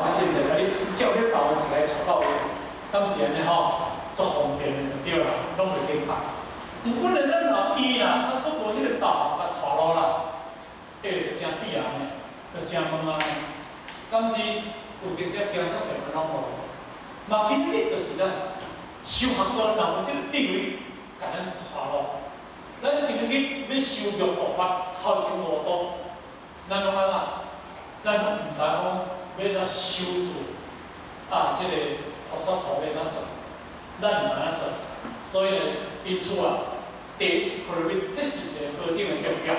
的心就共你照彼头是來帶到位，敢是按呢吼？足方便的就對啦，攏會頂擺。毋過呢，咱若伊啦，假使無彼個導航共帶路啦，欸，就誠悲哀呢，就誠問啊呢。敢是有陣時行出去攏無？嘛，今日就是咱修學道，若無這個智慧，共咱帶路。咱今日欲修六度法，頭前五度，咱攏按怎？咱攏毋知講欲按怎修住啊，這個菩薩道欲按怎做？咱毋知按怎做，所以呢，因此啊，第一波羅蜜，這是一個何等的重要。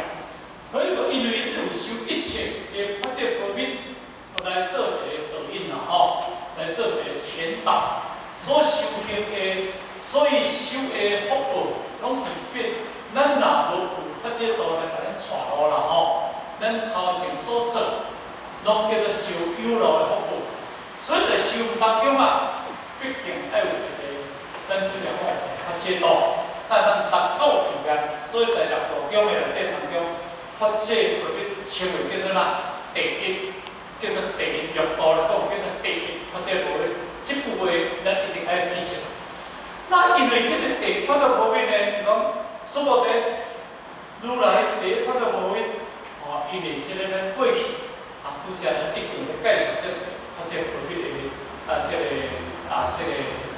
所以因為有修一切的法界波羅蜜，來做一個導引啦，吼，來做一個前導，所修行的，所以修的福報，攏是變。咱若無有法界道來共咱帶路啦，吼，咱頭前所做，攏叫做修有漏的福報。所以在修當中啊，畢竟愛有一個，咱拄才講法界道，才會當達到彼岸。所以在六道中的內底當中，法界波羅蜜稱為叫做啥？第一，叫做第一六道來講，叫做第一法界波羅蜜。這句話咱一定愛記住。那因為這個第一法界波羅蜜呢，講說無的如來第一法界波羅蜜，哦，因為這個咱過去啊，拄才咱已經咧介紹這個法界波羅蜜的啊，這個啊，這個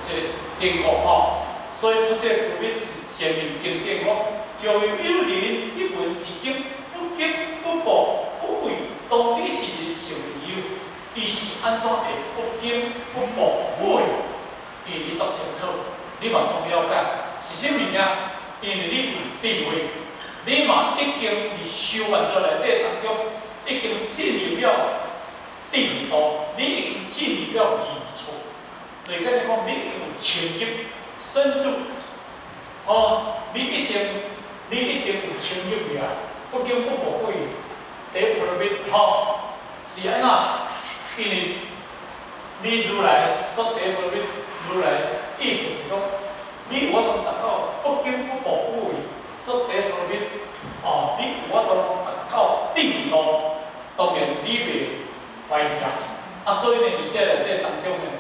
這個典故吼，所以法界波羅蜜是前面經典講，若有人欲聞是經，不驚不怖不畏，當知是人成為有，伊是按怎會不驚不怖不畏？因為你足清楚，你嘛足了解是啥物件，因為你有智慧，你嘛已經佇修行道內底當中，已經進入了智慧道，你已經進入了義處，就是講你講你已經有深入深入，哦，你一定有深入啊，不驚不怖不畏，第一波羅蜜吼是按怎？因為你如來說第一波羅蜜，如來意思是講，你有法度達到不驚不怖不畏，說第一波羅蜜，哦，你有法度達到智慧道，當然你袂懷疑啊。啊，所以呢，佇這內底當中呢，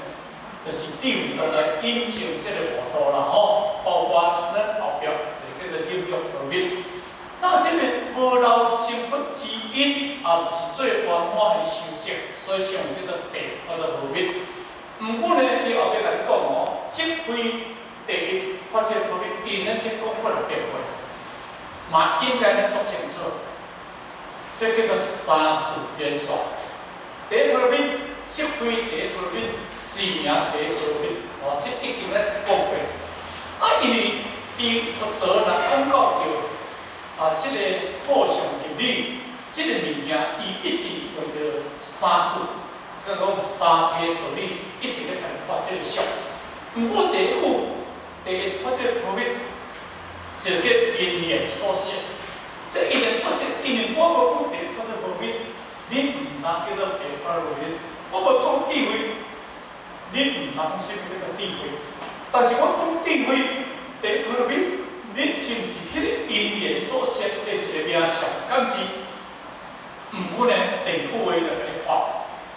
就是智慧道來引證這個五道啦，吼，包括咱後壁是叫做忍辱波羅蜜。那這個無漏成佛之因，啊，就是最圓滿的修證，所以稱為叫做第一法界波羅蜜。毋過呢，伊後壁共你講哦，這非第一法界波羅蜜，因咱這講法就變過，嘛應該咱足清楚，這叫做三句連續。第一波羅蜜，即非第一波羅蜜，是名第一波羅蜜，哦，這已經咧講過。啊，因為伊佛陀若講到著啊，這個破相入理，這個物件，伊一定用著三句，佮講三諦道理，一直咧共你看這個相。毋過第五，第一法界波羅蜜是叫因緣所攝。這因緣所攝，因為我無講第一法界波羅蜜，你毋知叫做第一法界波羅蜜。我無講智慧，你毋知講啥物叫做智慧。但是我講智慧，第一波羅蜜，你是毋是彼個因緣所攝的一個名相？敢是？毋過呢，第五個就共你看，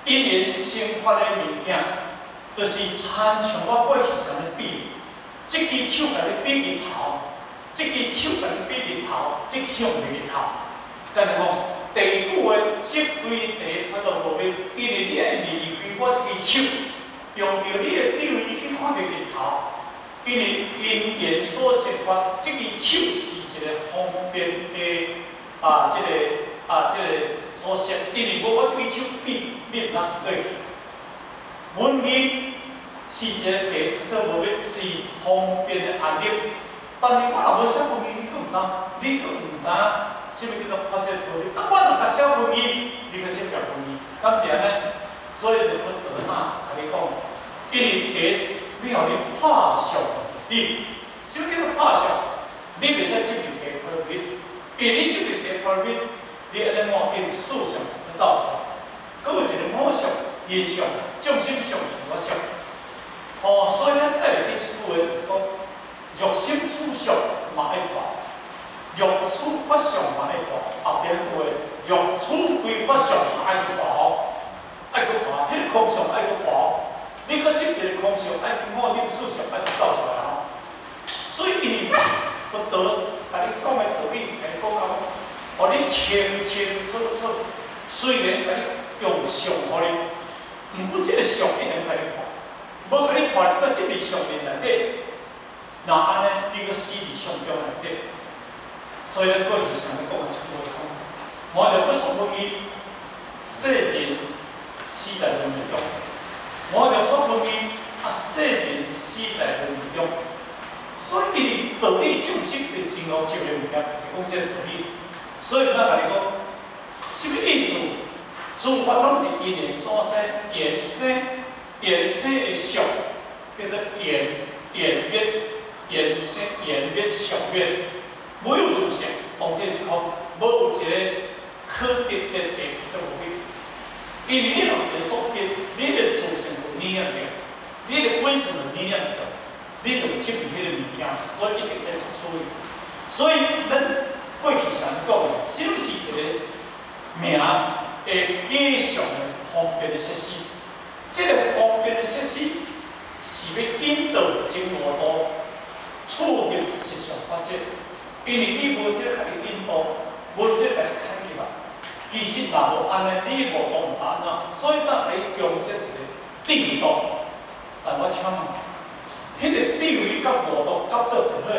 因緣生法的物件，就是親像我過去啥物比，這支手共你比日頭，這支手共你比日頭，這支手毋是日頭。敢若講，第五個即非第一法界波羅蜜，因為你愛離開我這支手，用著你的智慧去看著日頭，因為因緣所生法，這支手是一個方便的啊，這個啊，這個所攝，因為無我這支手比，你毋通過去。聞義是一個第一法界波羅蜜，是方便的安立。但是我若無寫文義，你閣毋知，你閣毋知啥物叫做法界波羅蜜。啊，我若共寫文義，你閣接受文義，敢是按呢？所以就佛陀那共你講，因為第一，欲予你破相你，啥物叫做破相？你袂使執著第一波羅蜜，因為你執著第一波羅蜜，你按呢五境四相去走出來，閣有一個我相、人相、眾生相、自我相。哦，所以咱愛會記這句話，就是講，若心處相嘛愛看，若處法相嘛愛看，後邊句話，若處非法相嘛愛去看哦，愛去看，彼個空相愛閣破哦，你閣執一個空相，愛五蘊四相愛走出來哦。所以因為佛陀共你講的道理，共你講到講，予你清清楚楚。雖然共你用相予你，毋過這個相一定共你破，無共你破，你閣執佇相面內底，若按呢，你閣死佇相續內底。所以咱過去常咧講的一句話講，我就不說不義，世人死在輪迴中。我就說不義，啊，世人死在輪迴中。所以，因為道理眾生的真路石的物件，就是講這個道理。所以，我共你講，什麼意思？諸法攏是因緣所生，緣生緣生的相，叫做緣緣滅，緣生緣滅相滅，無有自性，當這一空，無有一個可得的地都無去。因為你有一個所得，你的自性就念著，你的本性就念著，你就執著彼個物件，所以一定會出事。所以咱過去常講，這是一個名的假相的方便的設施。這個方便的設施是欲引導證悟道，觸入實相法則。因為你無這個共你引導，無這個共你開啟啊。其實若無按呢，你悟道毋知按怎，所以當你強設一個智度。但我請問，彼個智慧佮悟道合做一伙，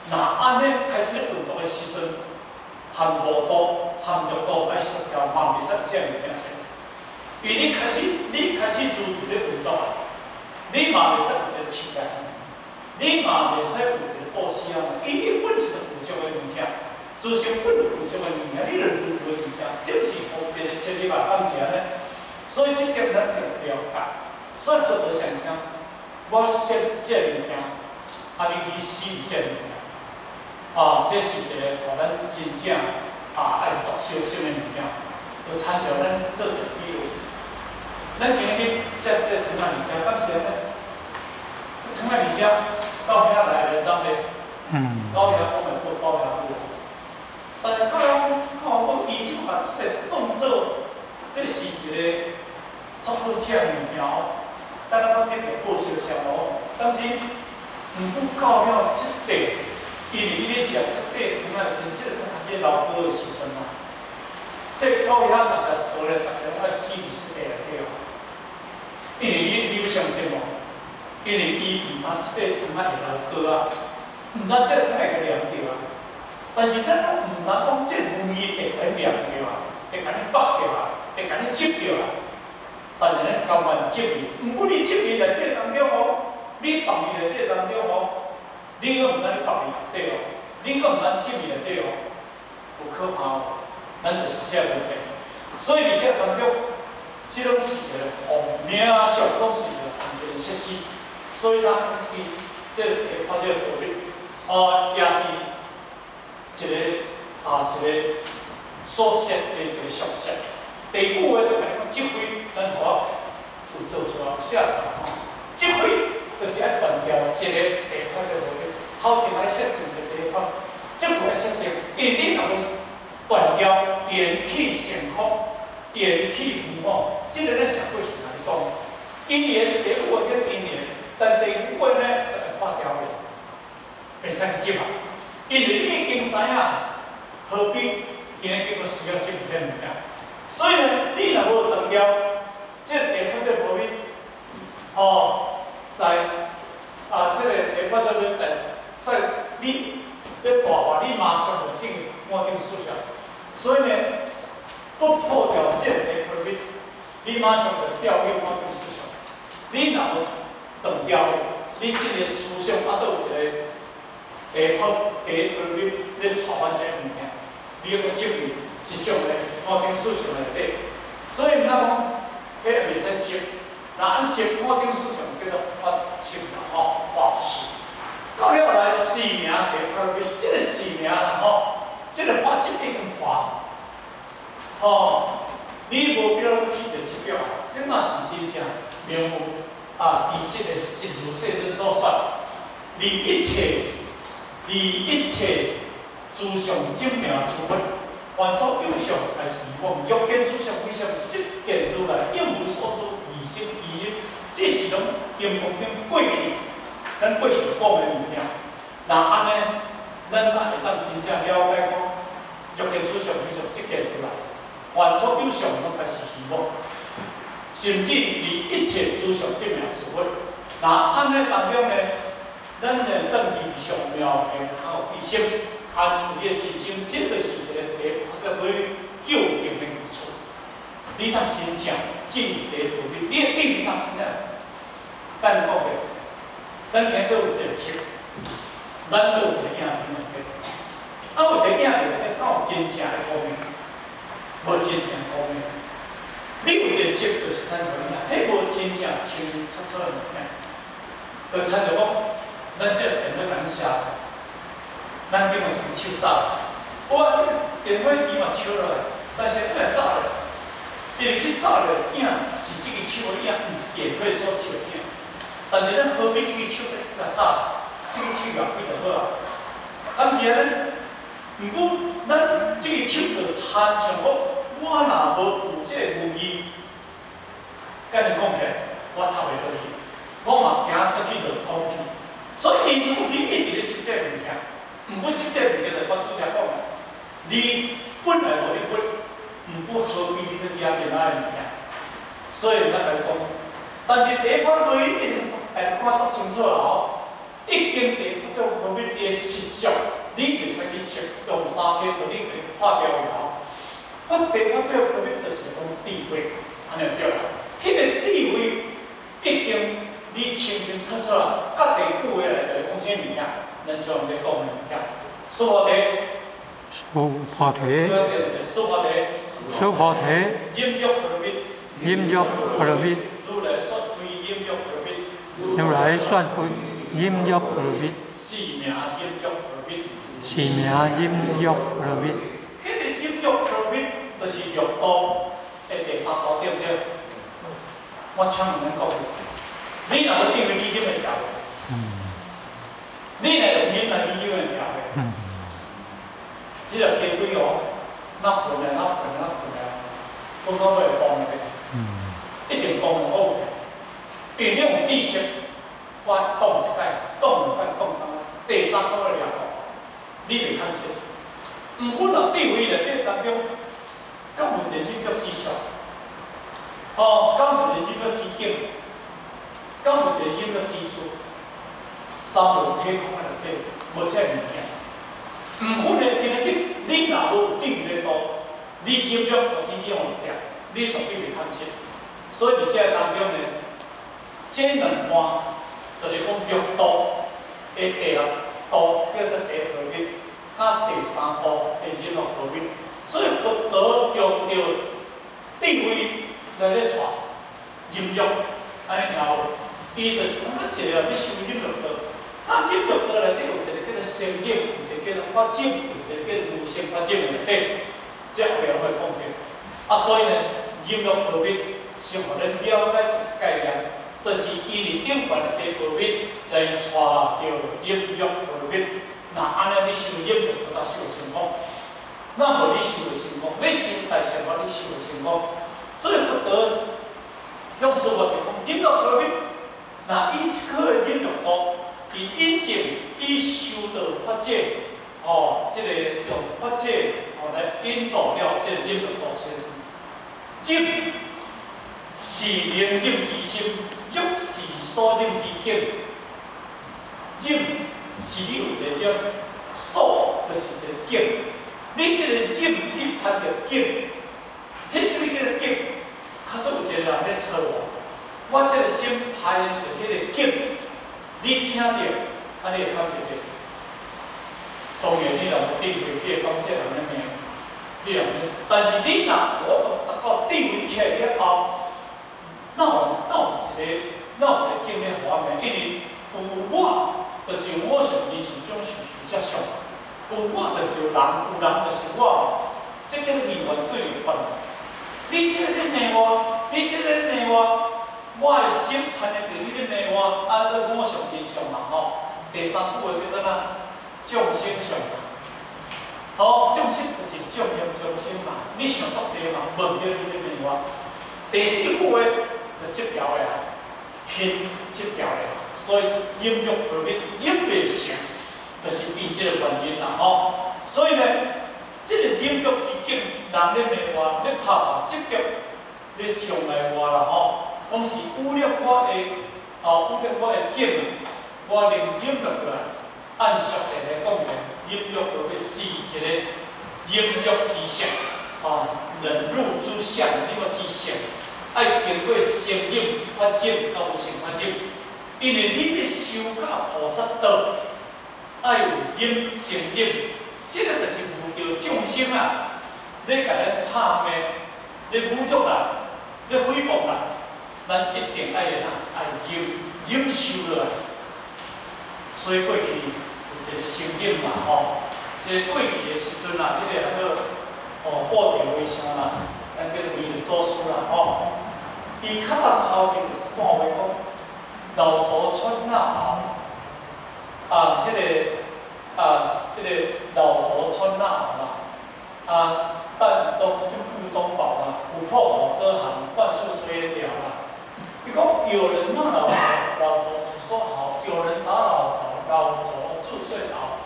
若按呢開始運作的時陣，含悟道、含六道愛相交，嘛袂使這物件先。因為你開始如如咧運作啊，你嘛袂使有一個痴呆，你嘛袂使有一個布施啊，因為你本身就附著的物件，自性本就附著的物件，你就如如的物件，這是方便的設立啊，敢是按呢？所以這點咱著了解。所以佛陀常講，我設這個物件，啊，你去死這個物件，啊，這是一個予咱真正啊愛做小心的物件。就親像咱做一個比喻，咱今日去食這個湯仔麵食，敢是按呢？湯仔麵食到遐來來走咧，到遐講會過，到遐過。但是到遐看講，伊這款這個動作，這是一個足好食的物件哦。等下講得著好消息哦，但是毋過到了這塊，因為伊咧食這塊湯仔時，這個湯仔是老高的時陣嘛。這到遐大家熟咧，大家攏愛死佇這塊內底哦。因為你欲相信無？因為伊毋知這塊湯仔會老高啊，毋知這個湯會共黏著啊。但是咱攏毋知講這個味會共你黏著啊，會共你縛著啊，會共你執著啊。但是咱甘願執伊，毋過你執伊內底當中哦，你縛伊內底當中哦，你閣毋知你縛伊內底哦，你閣毋知執伊內底哦，有可怕無？咱就是這個問題。所以佇這當中，這攏是一個方名相，攏是一個方便設施。所以咱去這個發這個道理，哦，也是一個啊一個所設的一個常識。第五個就共你講積慧，咱予我有做出來寫出來吼。積慧就是愛斷掉一個地法的道理，頭前愛設定一個地法，這個愛設定，因為你若無斷掉緣起性空、緣起無我，這個咱上過去共你講。因緣第五個叫因緣，但第五個呢，就會破掉的，袂使去執啊。因為你已經知影，何必今日叫閣需要執這物件？所以呢，你若無斷掉這個地法這無物，哦，在啊，這個地法這物在你咧大話，你馬上就進入五蘊四相。所以呢，不破掉這個地法物，你馬上就掉入五蘊四相。你若無斷掉，你這個思想啊，都有一個地法地法物咧帶阮這個物件，你欲閣執入實相咧五蘊四相內底。所以毋通講，彼個袂使執，若按執五蘊四相叫做法執啦吼，法執。到了來四名地法物，這個四名啦吼，這個法執已經破，吼，你無必要去一個執著啊，這嘛是真正明有啊，其實的實如世尊所說，離一切諸相證明諸佛，凡所有相，皆是妄。若見諸相非相，即見如來應無所住。金剛經過去，咱過去講的物件，若按呢，咱才會當真正了解講，欲見此相非相，即見出來，凡所有相，攏皆是虛妄，甚至離一切諸相證明諸佛。若按呢當中呢，咱會當離相妙行，還有必心，安處你的真心，這就是一個第一菩薩究竟的基礎。你才真正進入第一波羅蜜，你的定力才真正。咱講的，咱今都有一個笑，咱都有一個影片內底，啊有一個影片內底，敢有真正的光明？無真正的光明。你有一個笑，就是親像影，彼無真正清清楚楚的物件。就親像講，咱這個電話共你寫，咱叫用一个手走，有啊，這個電話伊嘛笑落來，但是伊來走咧，伊去走咧影是這個手的影，毋是電話所笑的影。但是咱何必這個手來走？這個手也開就好啊。啊，毋是按呢？毋過咱這個手就親像講，我若無有這個武器，按呢講起來，我讀袂落去，我嘛驚倒去落空去。所以因此你一直咧笑這個物件，毋過笑這個物件就我拄才講的，你本來無咧揾，毋過何必你去舉電腦的物件？所以咱來講，但是第一波羅蜜已經看足清楚啦吼，已經第一波羅蜜的實相，你袂使去測，用三個道理予你破掉去吼。我第一波羅蜜就是講智慧，按呢對啦。彼個智慧已經你清清楚楚啦，佮第九個來就是講啥物件？咱將咧講的物件，娑婆提，娑婆提，娑婆提，娑婆提，忍辱波羅蜜，忍辱波羅蜜，如來說非忍辱波羅蜜，如來說非忍辱波羅蜜，是名忍辱波羅蜜，是名忍辱波羅蜜。彼個忍辱波羅蜜就是六度的第三度，對毋對？我請問恁各位，你若欲定你忍會牢無？你若用忍來，你忍會牢無？這個雞腿哦，若噴來，若噴，若噴來，講到尾會崩的，一定崩的好。因為你用知識，我擋一擺，擋兩擺，擋三擺，第三個會掠破，你袂看清。毋過若智慧內底當中，敢有一個忍辱思想？哦，敢有一個忍辱思境？敢有一個忍辱思處？三輪體空的內底無啥物件。毋過呢，今日你若無有定咧度，你忍辱絕對這樣掠，你絕對袂看清。所以佇這個當中呢，這兩段就是講六度的第六度叫做第波羅蜜，佮第三度的忍辱波羅蜜。所以佛陀用著智慧來咧帶忍辱，按呢聽無？伊就是講咱一個人欲修忍辱道，啊忍辱道內底有一個叫做聲忍，有一個叫做法忍，有一個叫做無生法忍的內底，這後壁會講著。啊，所以呢，忍辱波羅蜜先予咱了解一個概念，就是伊佇頂懸的第波羅蜜來帶著忍辱波羅蜜。若按呢，你修忍就閣較修會成功。若無你修袂成功，欲修大乘法你修袂成功。所以佛陀向師父就講忍辱波羅蜜，若伊這顆的忍辱度是引證伊修到法界，哦，這個用法界哦來引導了這個忍辱度生。忍是能忍之心，辱是所忍之境。忍是你有一個忍，所就是一個境。你這個忍去攀著境，彼啥物叫做境？假使有一個人咧吵我，我這個心攀著彼個境，你聽著，啊，你會感覺著？當然，你若無智慧，你會講這人咧罵，你若咧，但是你若無達到智慧起來了後，哪有一個境咧予我罵？因為有我，就是有我相，人生中想想才相。有我就是有人，有人就是我，這叫做二元對立法。你這個咧罵我，你這個咧罵我，我的心攀著你咧罵我，啊，這我相人相嘛吼。第三句話叫做哪？眾生相嘛。哦，眾生就是眾生眾生嘛，你想足濟嘛，無對你咧罵我。第四句話就這條的啊，忍這條的，所以忍辱波羅蜜忍袂成，就是因這個原因啦吼。所以呢，這個忍辱之境，人咧罵我，咧拍我，執著咧傷害我啦吼，講是侮辱我的，哦，侮辱我的境啊，我能忍落來。按俗話來講呢，忍辱波羅蜜是一個忍辱之相，哦，忍辱之相，忍辱之相，愛經過先忍、發忍到無勝發忍，因為你欲修到菩薩道，愛有忍先忍，這個就是遇著眾生啊，咧共咱拍罵，咧侮辱咱，咧誹謗咱，咱一定愛怎？愛忍，忍受落來。所以過去有一個成語嘛吼，這個過去的時陣啦，彼個叫做哦布袋和尚啦，咱叫做彌勒祖師啦吼。伊較早頭前有一段話講，老祖穿衲袍，啊，彼個啊，這個老祖穿衲袍啦，啊，但中是腹中寶啦，琥珀好遮寒，萬事隨緣了啦。伊講有人罵老頭，老頭子說好；有人打老頭，老頭自睡倒。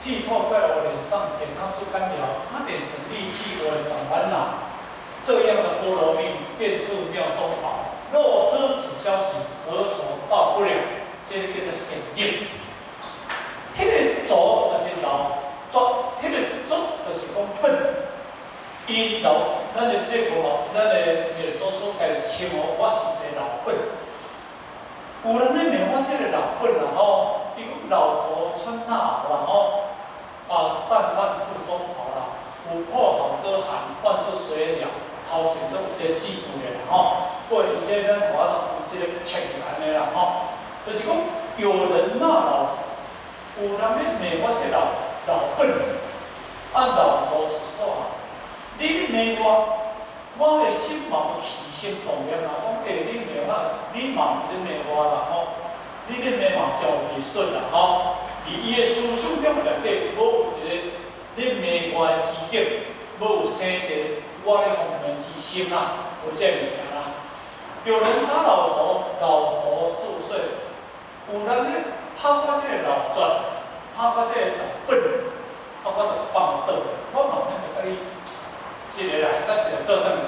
剃頭在我臉上，給他吃乾糧，他得省力氣，我省煩惱。這樣的波羅蜜便是妙中寶。若知此消息，何愁到不了？這個叫做善忍。彼個祖就是老，祖，彼個祖就是講本。伊老，咱的這個吼，咱的彌勒祖師家己稱呼我是一個老本。有人咧罵我這個老本啦吼，伊講老頭穿衲啦吼，啊，但願腹中寶啦，琥珀好遮寒，萬事隨緣了。頭前都有這四句的啦吼，過有這咱我有這個冊安呢啦吼，就是講有人罵老頭，有人咧罵我這老老本，啊老頭是說啊，你咧罵我，我的心嘛有起心動念啦，講欸，你罵我，你嘛是咧罵我啦吼，你咧罵嘛是有藝術啦吼，佇伊的思想中內底，無有一個咧罵我的知見，無有生一個我咧方面之心啦，無這個物件啦。有人打老頭，老頭自睡；有人咧拍我這個老拙，拍我這個老笨，啊，我就放倒，我嘛免會共你一個來，佮一個倒轉來，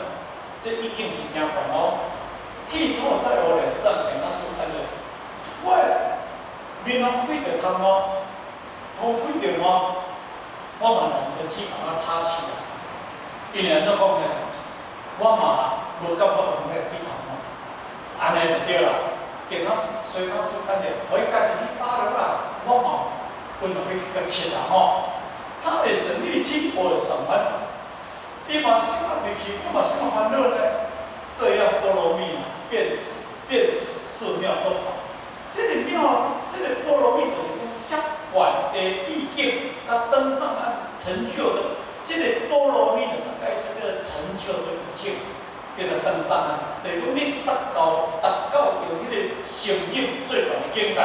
這已經是誠懸哦。剃頭在我臉上，給他吃乾糧。我面攏開著窗我，風開著我，我嘛懶得去把它擦起來。因為按怎講呢？我嘛無感覺用那個剃頭嘛，按呢就對啦。給他隨他吃乾糧，予伊家己去打落來，我嘛分落去共切啦吼。他會省力氣，我會省煩惱。伊嘛省力氣，我嘛省煩惱呢。這樣波羅蜜便便是妙中寶。這個妙，這個波羅蜜就是講遮懸的意境，啊，登上岸成就的。這個波羅蜜就解釋叫做成就的意境，叫做登上岸。就是講你達到達到著彼個成就最懸的境界，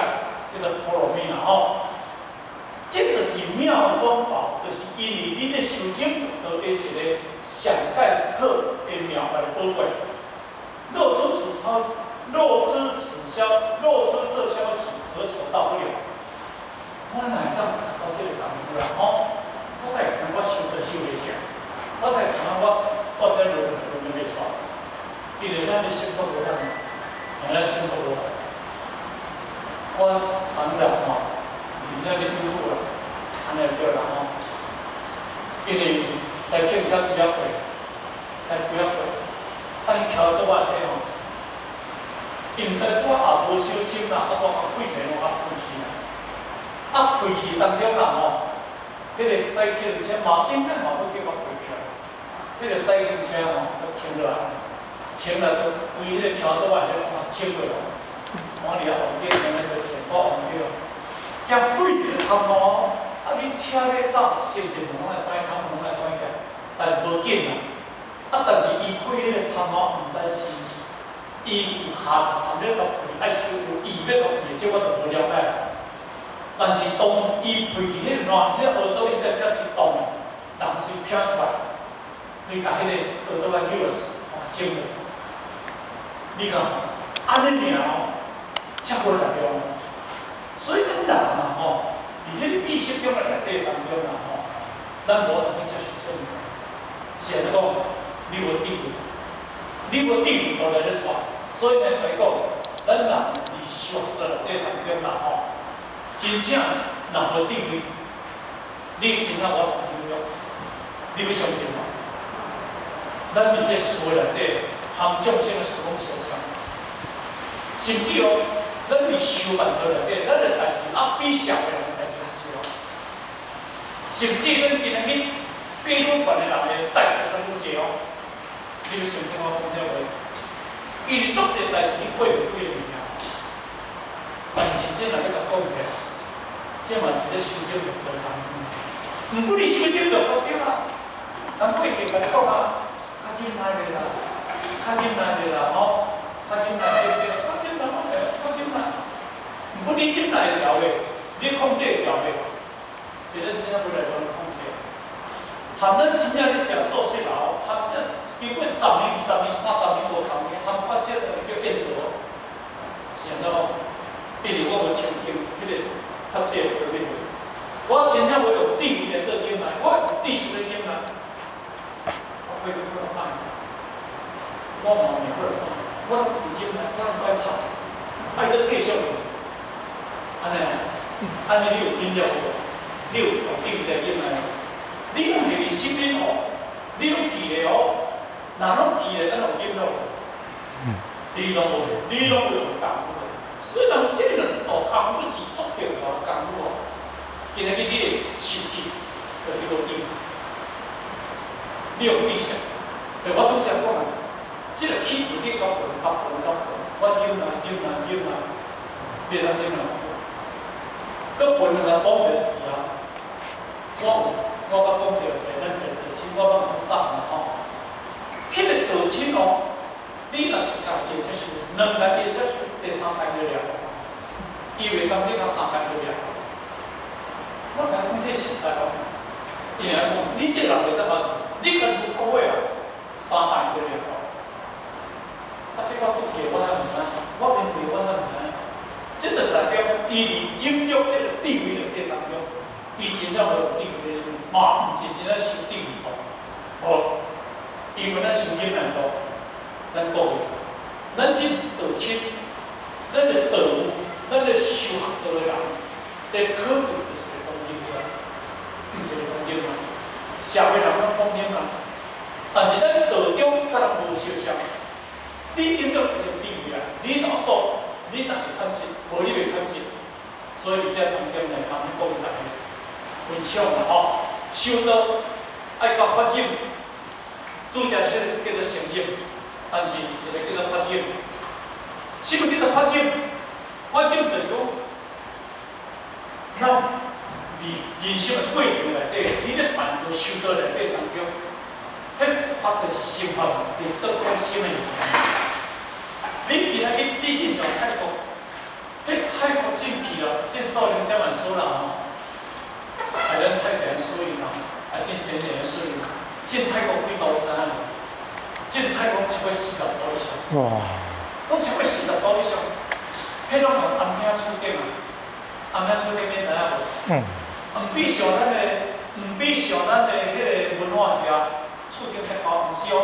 叫做波羅蜜啦吼。這就是妙中寶，就是因為你咧修忍，得一個上蓋好的妙法的寶貴。若知此消息，若知此消，若知這消息，何愁到不了？我哪會當達到這個功夫啦吼？我才會感覺我修都修袂起來，我才會感覺我我這輪輪袂煞，因為咱的心足無力，咱心足無力。我昨日吼，伫咱的 YouTube 啦，按呢對啦吼，因為在警車拄仔過，在拄仔過，啊伊徛倒仔底吼，伊毋知拄仔也無小心啦，啊怎啊開起來啊開去啦，啊開去當中啦吼，彼個駛警車嘛應該嘛欲叫我開起來，彼個駛警車吼，閣停落來，停來就規彼個徛倒仔底創啊衝過來，我佇遐黃景，那個鐵土黃景，驚開一個窗戶，啊你車咧走，是毋是門愛關窗門愛關起來？但無緊啦，啊但是伊開彼個窗戶，毋知是伊有跤頭咧共開，還是有意欲共開，這我就無了解。但是當伊開去彼個爛，彼個後桌彼個車是動的，人隨飄出來，隨共彼個後桌仔扭落去，衝落。你看，按呢爾哦，才無力量。所以咱人啊吼，佇彼个意識中的內底當中啊吼，咱無法度去接受啥物事。是按怎講？你無智慧，你無智慧都來咧帶。所以呢，來講，咱人佇修學的內底當中啦吼，真正若無智慧，你真正無法度應用。你欲相信無？咱佇這事內底，含眾生的事攏相像，甚至哦，咱佇修辦道內底，咱的代誌啊比社會人的代誌較少。甚至咱今仔日比愈懸的人的代誌閣愈濟哦。你欲相信我講這話？因為足濟代誌你過袂去的物件，但是先來欲共講起來，這嘛是咧修正六道功夫。毋過你修正六道對啊，咱過去共你講啊，較忍耐的啦，較忍耐的啦吼，較忍耐對對，較忍耐，較忍耐。毋過你忍耐會牢袂？你控制會牢袂？別咱真正無來講控制。含咱真正咧食素食啊，含這經過十年、20年、30年、50年，含發這個叫變道。是按怎講？因為我無清淨，彼個法界的變。我真正無用智慧來做忍耐，我用知識來忍耐。我開始過來歹，我嘛會過來歹，我攏忍耐，我攏愛吵，愛閣繼續。按呢，按呢你有忍了無？你有用智慧來忍耐無？你攏伫佇心裡哦，你攏記得哦，若攏記得，咱有忍了無？你攏無，你攏有用功夫的。雖然這兩道功夫是足重要的功夫哦，今仔日你會受氣，就你無忍，你有知識。對，我拄才講啊，這個氣你講分、講分、講分，我忍耐、忍耐、忍耐，你會當忍耐無？閣分兩個講袂去啊！我捌講著一個，咱一個道親，我捌講啥嘛吼？彼個道親哦，你若一工會接受，兩工會接受，第三工就掠。伊袂當這個三工就掠。我共伊講這實在哦，伊會講，你這人袂當安怎？你敢如何啊？三工就掠。啊，這我拄過，我哪毋知？我面對我哪毋知？這就是代表伊佇忍辱這個智慧內底當中，伊真正無用智慧，嘛毋是真正修智慧道。無，因為咱修忍耐道，咱各位，咱這道親，咱的道友，咱的修學道的人，的可貴就是咧講忍耐，毋是咧講忍耐。社會人攏講忍耐，但是咱道中佮人無相像。你忍辱就是智慧啊，你若爽，你才會貪嗔，無你袂貪嗔。所以佇這當中來通各位大家分享啦吼，修道愛到發忍，拄才這個叫做成忍，但是一個叫做發忍。什麼叫做發忍？發忍就是講，咱佇人生的過程內底，你咧辦道修道內底當中，彼發就是心法，就是倒講心的物件。你今仔日你信上泰國，彼泰國進去啊，這少年點萬所啦吼，啊，咱菜田所以啦，啊，進前年所以，進泰國幾度知影無？進泰國超過40度以上。哇！攏超過40度以上，彼攏用頷嶺厝頂啊，頷嶺厝頂你知影無？嗯。毋比上咱的彼個文化遐厝頂遮高，毋是哦，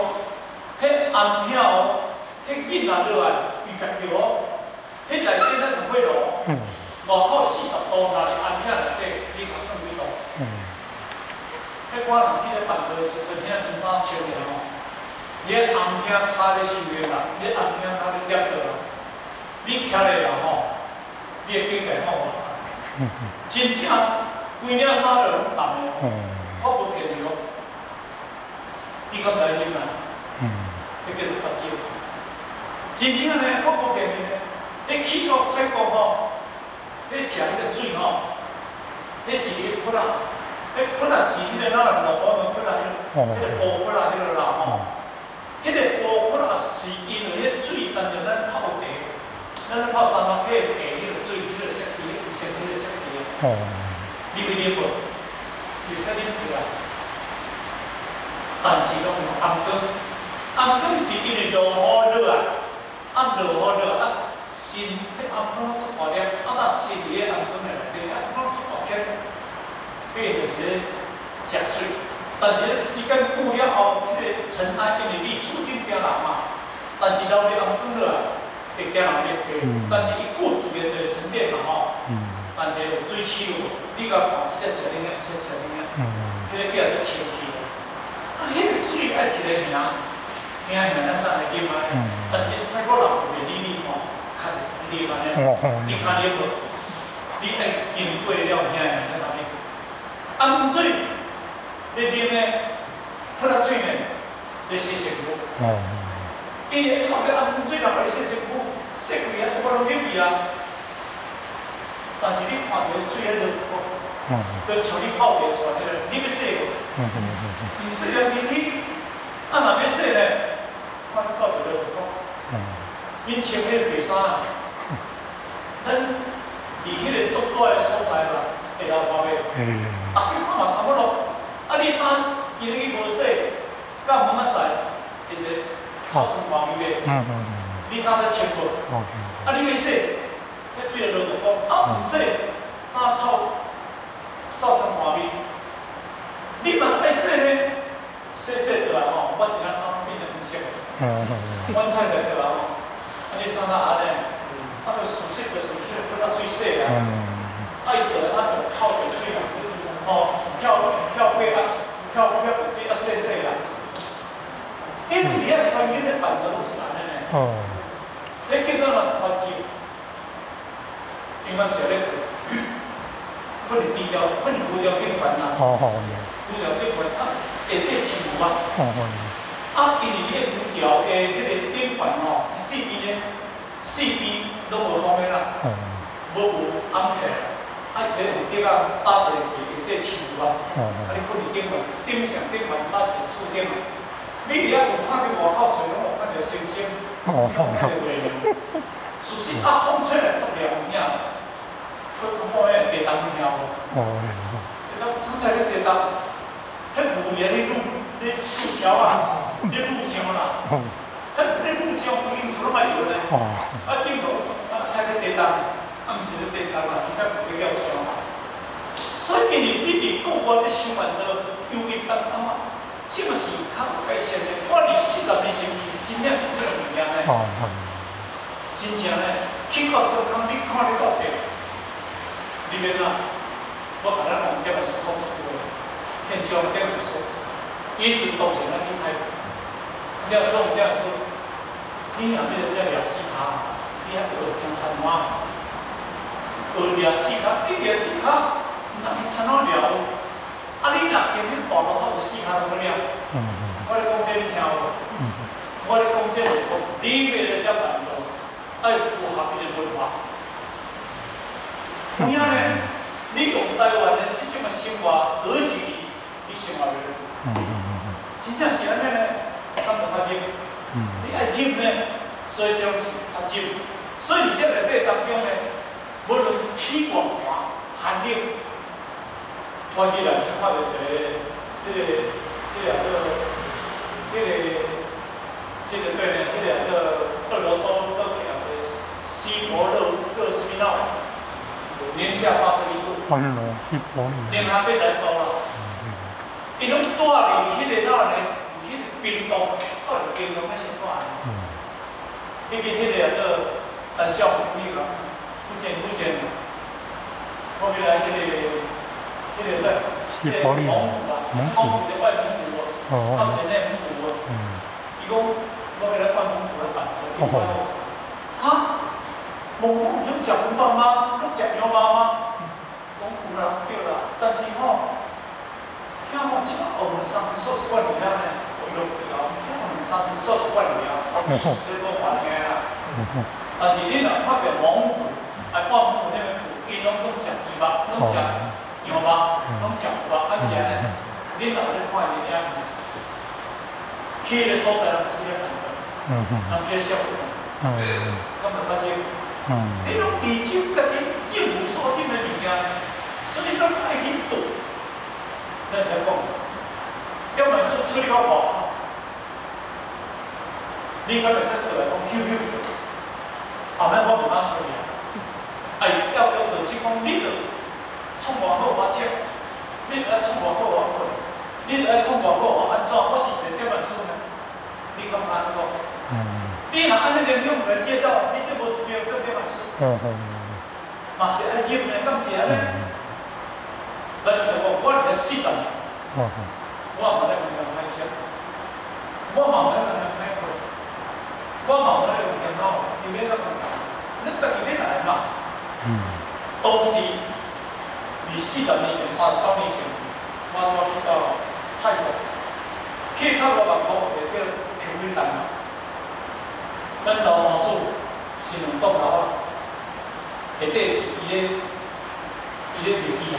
彼頷嶺哦。彼囡仔落來，伊家叫哦，彼內底才上火爐，外口40度，若佇頷嶺內底，你較算幾度？彼我人去咧辦道的時陣，遐長衫穿的吼，你頷嶺跤咧受熱啦，你頷嶺跤咧捏著啦，你徛咧啦吼，你的境界看無？真正規領衫都攏凍的，我無騙你哦，你敢來忍啊？彼叫做發忍。真正呢，我無騙你呢。你去到泰國吼，你食彼個水吼，彼是彼個窟仔，彼窟仔是彼個咱人落雨的窟仔，彼個布窟仔彼個啦吼。彼個布窟仔是因為彼水，但是咱泡茶，咱泡三八克茶，彼個水，彼個色調，色彼個色調。你會啉無？會使啉出來。但是攏用頷光，頷光是因為落雨落來。啊落雨落啊，鋅彼頷粉拢足大粒，啊若鋅佇彼頷粉的內底，啊攏足大粒，彼個就是咧食水。但是咧時間久了後，彼個塵埃因為你厝頂驚人嘛，但是留佇頷粉落來會驚人咧，但是伊久自然就會沉澱嘛吼。但是有水刺有無？你共看切切恁仔，切切恁仔，彼個叫做清氣。啊，彼個水愛起來行，行行咱等來啉安呢。但是泰國人有免疫力吼，較會通啉按呢。你較啉無？你愛經過了行行咱來啉。頷水，你啉的，潑仔水呢，咧洗身軀。伊會靠這頷水來互你洗身軀，洗規個我攏入去啊。但是你看著水彼落，就像你泡茶出來彼個，你欲洗無？你洗了入去，啊若欲洗咧，看你到佇落講，𪜶穿彼個白衫，咱佇彼個足大的所在啦，會流汗袂？逐个衫嘛澹仔落，啊你衫今日去無洗，到明仔載會一個臭酸汗味袂？你敢欲穿無？啊你欲洗？彼水就落就講，啊毋洗，衫臭，臭酸汗味。你嘛愛洗呢？洗洗倒來吼，我一件衫變成黃色的。阮太太倒來吼，啊你衫哪按呢？啊，就事實就是彼個潑仔水洗啊。啊伊倒來啊就泡著水啦，吼，漂漂過啊，漂漂著水啊洗洗啦。因為佇遐環境咧辦的攏是按呢呢。彼叫做啥環境？因阮是咧睏，睏佇低調，睏佇牛條頂懸啊，牛條頂懸啊，下底飼牛啊。啊，因為彼個牛條的彼個頂懸吼，四邊咧，四邊攏無風的啦，無有暗起來，啊，伊有竹仔搭一個去，下底飼牛啊。啊，你睏佇頂懸，頂上頂懸搭一個厝頂啊。你佇遐有看著外口揣攏有看著星星，有看著月亮。事實啊，風吹來足涼有影。去看彼個地動你聽無？彼個凊彩咧地動，彼牛佇咧擼咧擼條啊，咧擼上啦。彼咧擼上規間厝攏愛搖咧。啊，見無啊，遐咧地動，啊，毋是咧地動啦，其實有咧叫聲啦。所以，因為你佇國外咧修辦道，由於當感覺，這嘛是較有改善的。我佇40年前去，真正是這個物件呢。真正呢，去到做工，你看你到底，你免啊，我共咱王點也是講出話，現場點會說，伊陣當時咱去泰國，了說了說，你若欲佇遮掠四跤，你愛學行田蛙，學掠四跤，你掠四跤，毋通去田仔掠有，啊你若今日大路頭就四跤都好掠。我咧講這你聽無？我咧講這是講，你欲佇遮辦道，愛符合伊的文化。有影呢？你用台灣的這種的生活倒轉去，你生活袂落。真正是按呢呢，敢無較入？你愛入呢，所以這種是較入。所以佇這內底當中呢，無論天外寒寒冷，我起來去看著一個，彼個叫做，這個對呢，彼個叫俄羅斯閣行一個西伯勒勒什麼鬧？零下81度，零下80度啦。𪜶攏蹛佇彼個哪呢？彼個冰洞，蹛佇冰洞遐先蹛呢。彼個叫陳小紅那個，福建福建，後面來彼個在，彼個蒙古啊，蒙古是外蒙古啊，啊有內蒙古啊。伊講我欲來換蒙古來辦，伊講啊，蒙古毋是攏食牛肉嗎？攏食羊肉嗎？講有啦，對啦，但是吼，遐吼這擺學兩三分數習慣爾呢，哦喲對啊，遐學兩三分數習慣爾，你講我聽啦。但是你若看著蒙古，啊，外蒙古那邊𪜶攏總食豬肉，攏食羊肉，攏食牛肉，較食呢。你若咧看伊的影片，去彼個所在人去咧辦道，人去咧消費，敢無較入？你攏佇這家己政府所種的物件，所以攏愛去賭。咱才講，點來說出去較外口，你敢會使倒來講休休？後尾我毋敢出去啊！啊，伊要求就只講，你著創偌好我穿，你著愛創偌好我睏，你著愛創偌好我按怎？我是一個點萬師呢？你感覺按呢講？你若按呢連向來接到，你這無資格說點萬師。嘛是愛忍的，敢是按呢？咱就講，我佇40年，我嘛咧共人歹穿，我嘛咧共人歹睏，我嘛咧用電腦，伊欲怎講？恁家己欲來嘛？當時，佇40年前、39年前，我拄去到泰國，去泰國曼谷有一個叫平飛站嘛。咱老媽子是兩棟樓啊，下底是伊咧賣機械，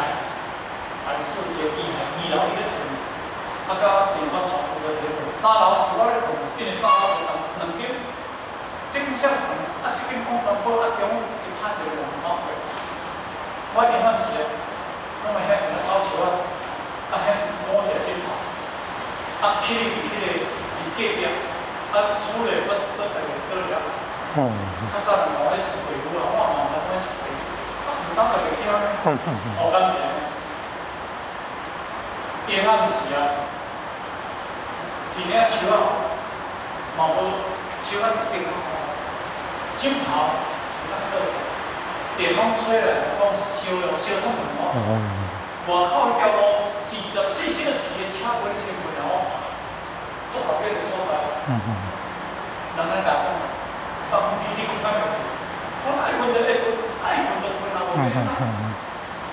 展示伊的機械，二樓伊咧睏，啊，佮另外床鋪佇咧睏，三樓是我咧睏，因為三樓有兩間，這間小房，啊，這間講三寶，啊，中央伊拍一個龍頭櫃。我永遠是咧，攏嘛遐一個草樹仔，啊，遐一摸一個枕頭，啊，起佇彼個佇隔壁，啊，厝內閣閣家己倒了。較早人講彼是鬼屋啊，我嘛毋知講是鬼屋，啊，毋知家己驚呢。哦，敢是按呢？下暗時啊，一領樹仔嘛無樹仔一間枕頭有才倒，電風吹來，講是燒了燒燙門哦。外口彼條路44小時的車無咧先困哦，足熱的所在。人來共講，放你你困敢袂困？我愛困就愛困，愛困就困啊，無變啊。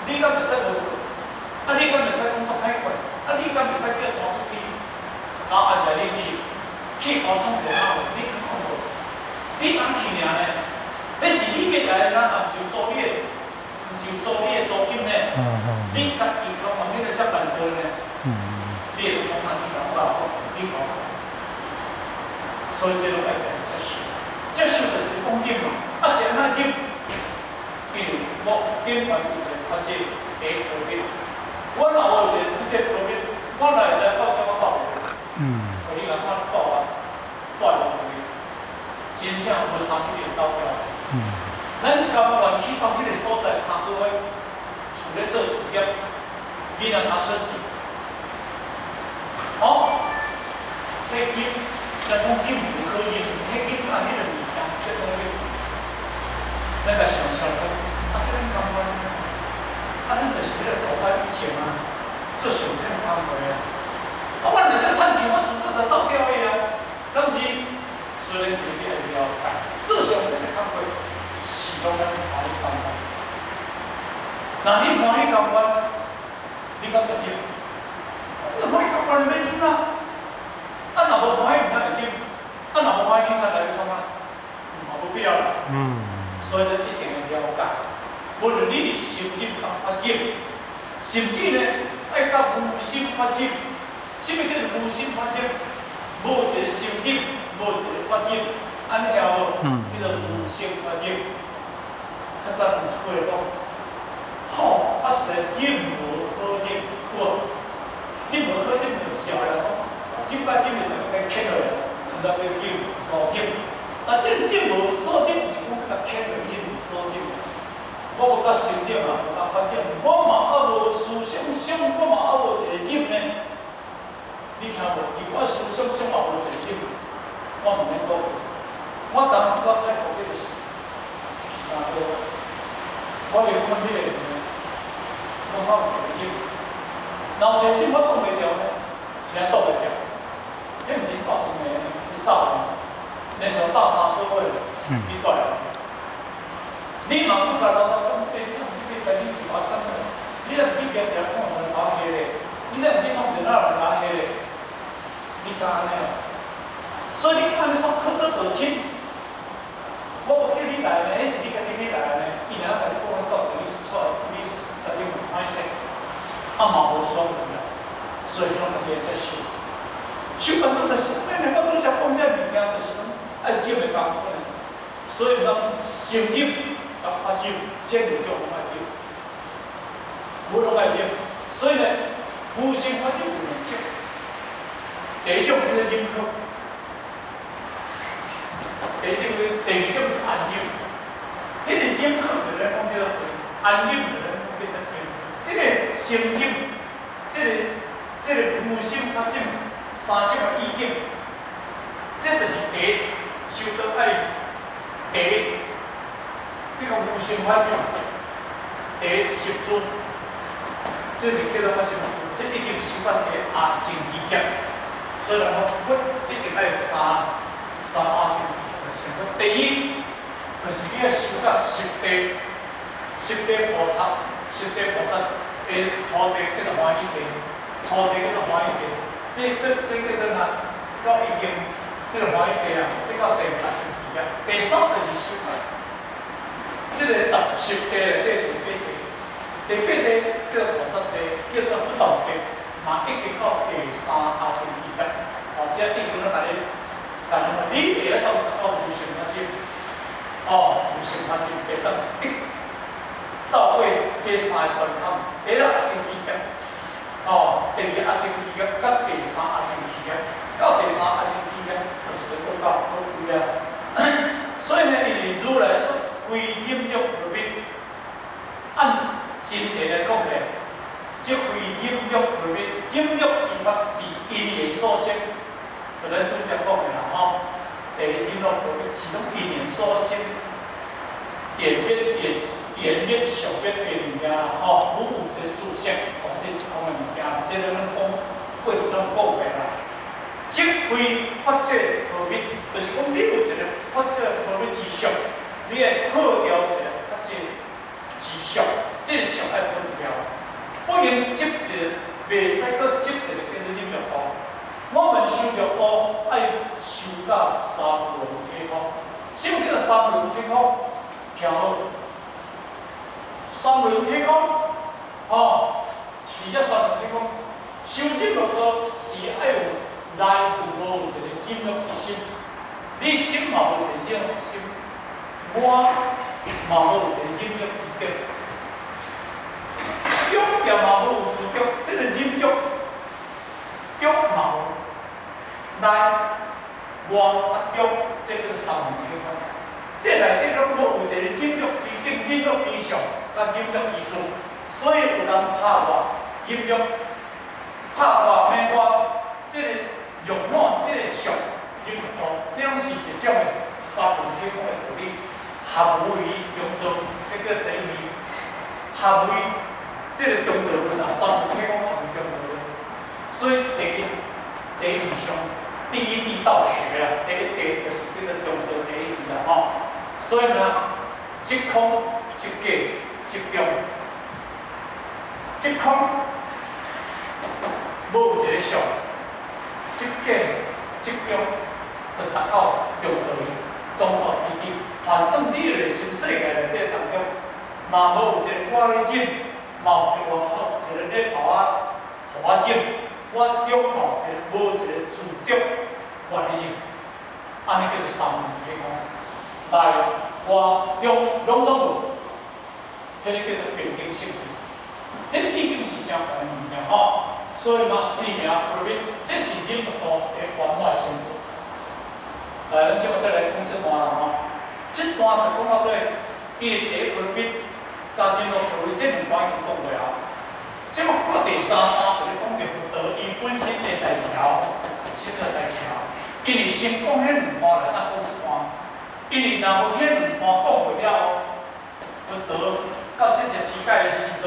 你敢會使無睏？啊，你敢會使講足歹睏？啊，你敢會使叫搬出去？然後按在你去，去高創電腦，你肯看無？你通去爾呢？彼是你欲來的，咱也毋是有租你的，毋是有租你的租金呢。你家己甘願你來遮辦桌呢？你會講啊？你共我講，你共我講。所以這攏愛家己接受，接受就是講忍嘛。啊，是按怎忍？因為我頂懸有一個法則，第一科目。我若無一個這個科目，我來來到這我帶無。你來看帶啊，帶無去，真正無三一定走掉。咱甘願去到彼個所在3個月，厝咧做事業，囡仔若出世，哦，彼金，咱講忍無可忍，彼金仔彼個物件，這講欲，咱共想象講，啊，這咱甘願，啊，咱就是彼個大擺以前啊，做上忝工課啊，啊，我若這趁錢，我厝就走掉去啊，敢是？所以咱家己愛了解，做上忝的工課是攏咱歡喜甘願。若你歡喜甘願，你敢會忍？你歡喜甘願，你欲忍啊？啊，若無歡喜，毋通會忍。啊，若無歡喜，你才來欲創啊？嘛無必要啦。所以咱一定要了解，無論你是修忍佮發忍，甚至呢，愛到無心發忍。啥物叫做無心發忍？無一個修忍，無一個發忍，按呢聽無？叫做無心發忍。較早有一句話講，好，啊，實忍無可忍，有無？忍無可忍就笑人講，忍擺忍就該牵落來，毋知叫忍無所忍。啊，這個忍無所忍是講共牽落忍無所忍。我無甲修忍啊，無甲發忍，我嘛猶無思想想，我嘛猶無一個忍呢。你聽無？就我思想想嘛無一個忍，我毋免講。我當初我泰國彼個時，一去3個月，我咧睏彼個呢，我有一個忍，若有一個忍我擋袂牢呢，是按擋袂牢。彼毋是帶一暝，你走呢？連續搭3個月，你帶了。你嘛不甲老老怎變？你變台你就阿怎咧？你若毋去行一下創一個頭下咧，你若毋去創一个哪人頭下咧？你敢按呢？所以你按呢煞考得多深？我無叫你來呢，彼是你家己欲來呢。伊若共你講，到底你出你家己有歹勢，啊嘛無選擇啦，所以攏家己來接受。受完拄則是，咱我拄則講這物件，就是講愛忍的工夫呢。所以咱修忍佮發忍，這兩種攏愛忍，無攏愛忍。所以呢，無心發忍有兩種，第一種叫做忍辱，第一種第二種是安忍。彼个忍苦就咱讲叫做安忍，就咱讲叫做定。這个心忍，這個無心法忍，三種的意境，這就是第一修道愛第一，這個無心法忍，第一十住，這是叫做發心，這已經修到第一阿僧祇劫。所以人講佛一定愛有三阿僧祇劫。第一，就是你愛修到十地，十地菩薩，十地菩薩的初地叫做歡喜地，初地叫做歡喜地，這叫做哪？這個已經這個歡喜地啊，這個第二阿僧祇劫。第三就是修到這個十地內底第八地，第八地叫做菩薩地，叫做不動地，嘛已經到第三阿僧祇劫。哦，這已經攏共你，共你，你會當達到無上法忍，哦，無上法忍會當得走過這三個關坎，第一阿僧祇劫，哦，第二阿僧祇劫，佮第三阿僧祇劫，到第三阿僧祇劫，就是講到佛位啊。所以呢，因為如來說非忍辱波羅蜜，按真諦來講起來，這非忍辱波羅蜜，忍辱之法是因緣所生，就咱拄才講的啦吼。第一忍辱波羅蜜是攏因緣所生，緣滅緣緣滅相滅的物件啦吼，無有一個自性，哦，這是空的物件，這個攏講過去攏講過啦。即非法界波羅蜜，就是講你有一個法界波羅蜜之相，你愛破掉一個法界之相，這個相愛破掉，不能執一個，袂使閣執一個叫做忍辱道。我們修辱道，愛修到三輪體空。什麼叫做三輪體空？聽好，三輪體空，哦，是這三輪體空。修忍辱道是愛有內有無有一個忍辱之心，你心嘛無一個忍辱之心，我嘛無一個忍辱之境，欲也嘛無有自覺，這個忍辱欲嘛無內外啊中，這叫做三輪體空。這內底攏無有一個忍辱之境、忍辱之相、佮忍辱之處，所以有人拍我忍辱，拍我罵我，這個辱罵，這個相，忍辱道，這種是一種的三輪體空的道理。合無為中道，這叫第一義。合無為，這個中道論啊，三輪體空合為中道論。所以第一義上，第一義道學啊，第一義就是叫做中道第一義啦吼。所以呢，即空即假即中，即空無有一個相，即假即中，就達到中道義，中道義義。反正你內心世界內底當中，嘛無有一個我咧忍，嘛有一個我好，一個咧予我予我忍，我中嘛有一個無一個自得我咧忍，按呢叫做三輪體空，內外中攏總無，彼个叫做平等性。彼個已經是誠懸的物件吼，所以嘛，四名波羅蜜，這是忍辱道的圓滿成就。來，咱這擺再來講這段啦吼。這段就講到底，伊第一波羅蜜佮忍辱波羅蜜，這兩段已經講過啊。這擺講到第三段，就是講著佛陀伊本身的代志了，這個代志了。因為先講彼兩段來，再講這段。因為若無彼兩段講過了後，佛陀到這個世界的時陣，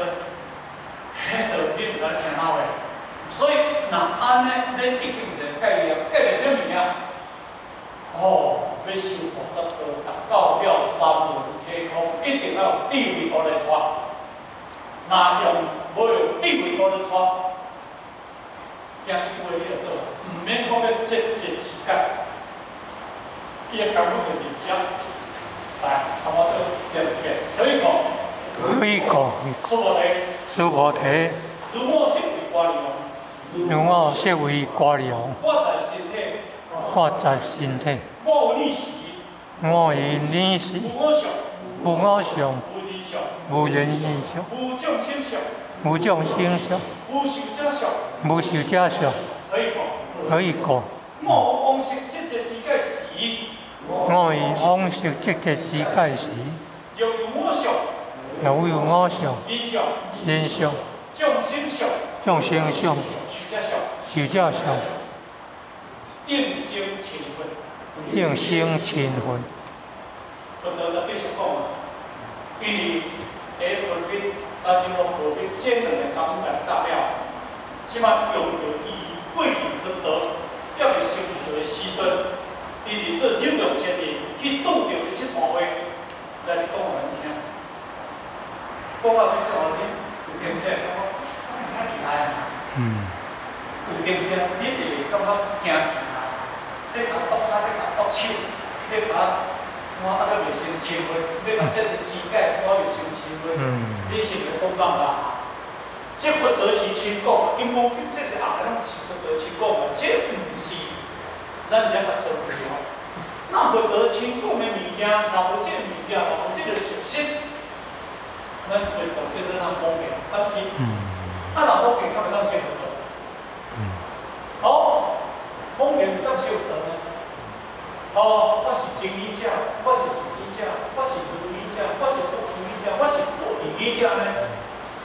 彼就你毋知聽哪話。所以若按呢，咱已經有一個概念，概念啥物件？哦，欲修菩薩道，達到了三輪體空，一定要有智慧道來帶。若用無用智慧道來帶，驚這句話你就倒，毋免講欲節節持戒，伊的根本就是這。來，同我做念一遍，何以故？何以故？須菩提。須菩提。如我昔為歌利王。如我昔為歌利王。我在身體。我在身體。我有汝時。我有汝時。無我相。無我相。無人相。無人相。無眾生相。無眾生相。無壽者相。無壽者相。何以故？何以故？我於往昔節節持戒時。我於往昔節節持戒時。若有我相，若有我相，人相，人相，眾生相，眾生相，壽者相，壽者相，應生嗔恚，應生嗔恚。佛陀就繼續講啊，因為佇分別啊，這個無別這兩个工夫來答了，這擺用著伊過去佛陀猶未成佛的時陣，伊佇做忍辱仙人去拄著的這段話，來你講予咱聽。講到這陣，你有點說，感覺敢會遐厲害啊？有點說，你會感覺驚起來，你共剁跤，你共剁手，你共我啊閣袂生嗔恚，你共這一肢解，我袂生嗔恚。你是毋是講講啦？這佛陀是親講，金剛經這是後來攏是佛陀親講的，這毋是咱遮共做的哦。那佛陀親講的物件，若無這个物件，若無這个屬性，咱佛陀叫做咱妄言，敢是？啊，若妄言，敢會當成佛陀？哦，妄言會當成佛陀呢？哦，我是真理者，我是實義者，我是如理者，我是不如理者，我是不義理者呢。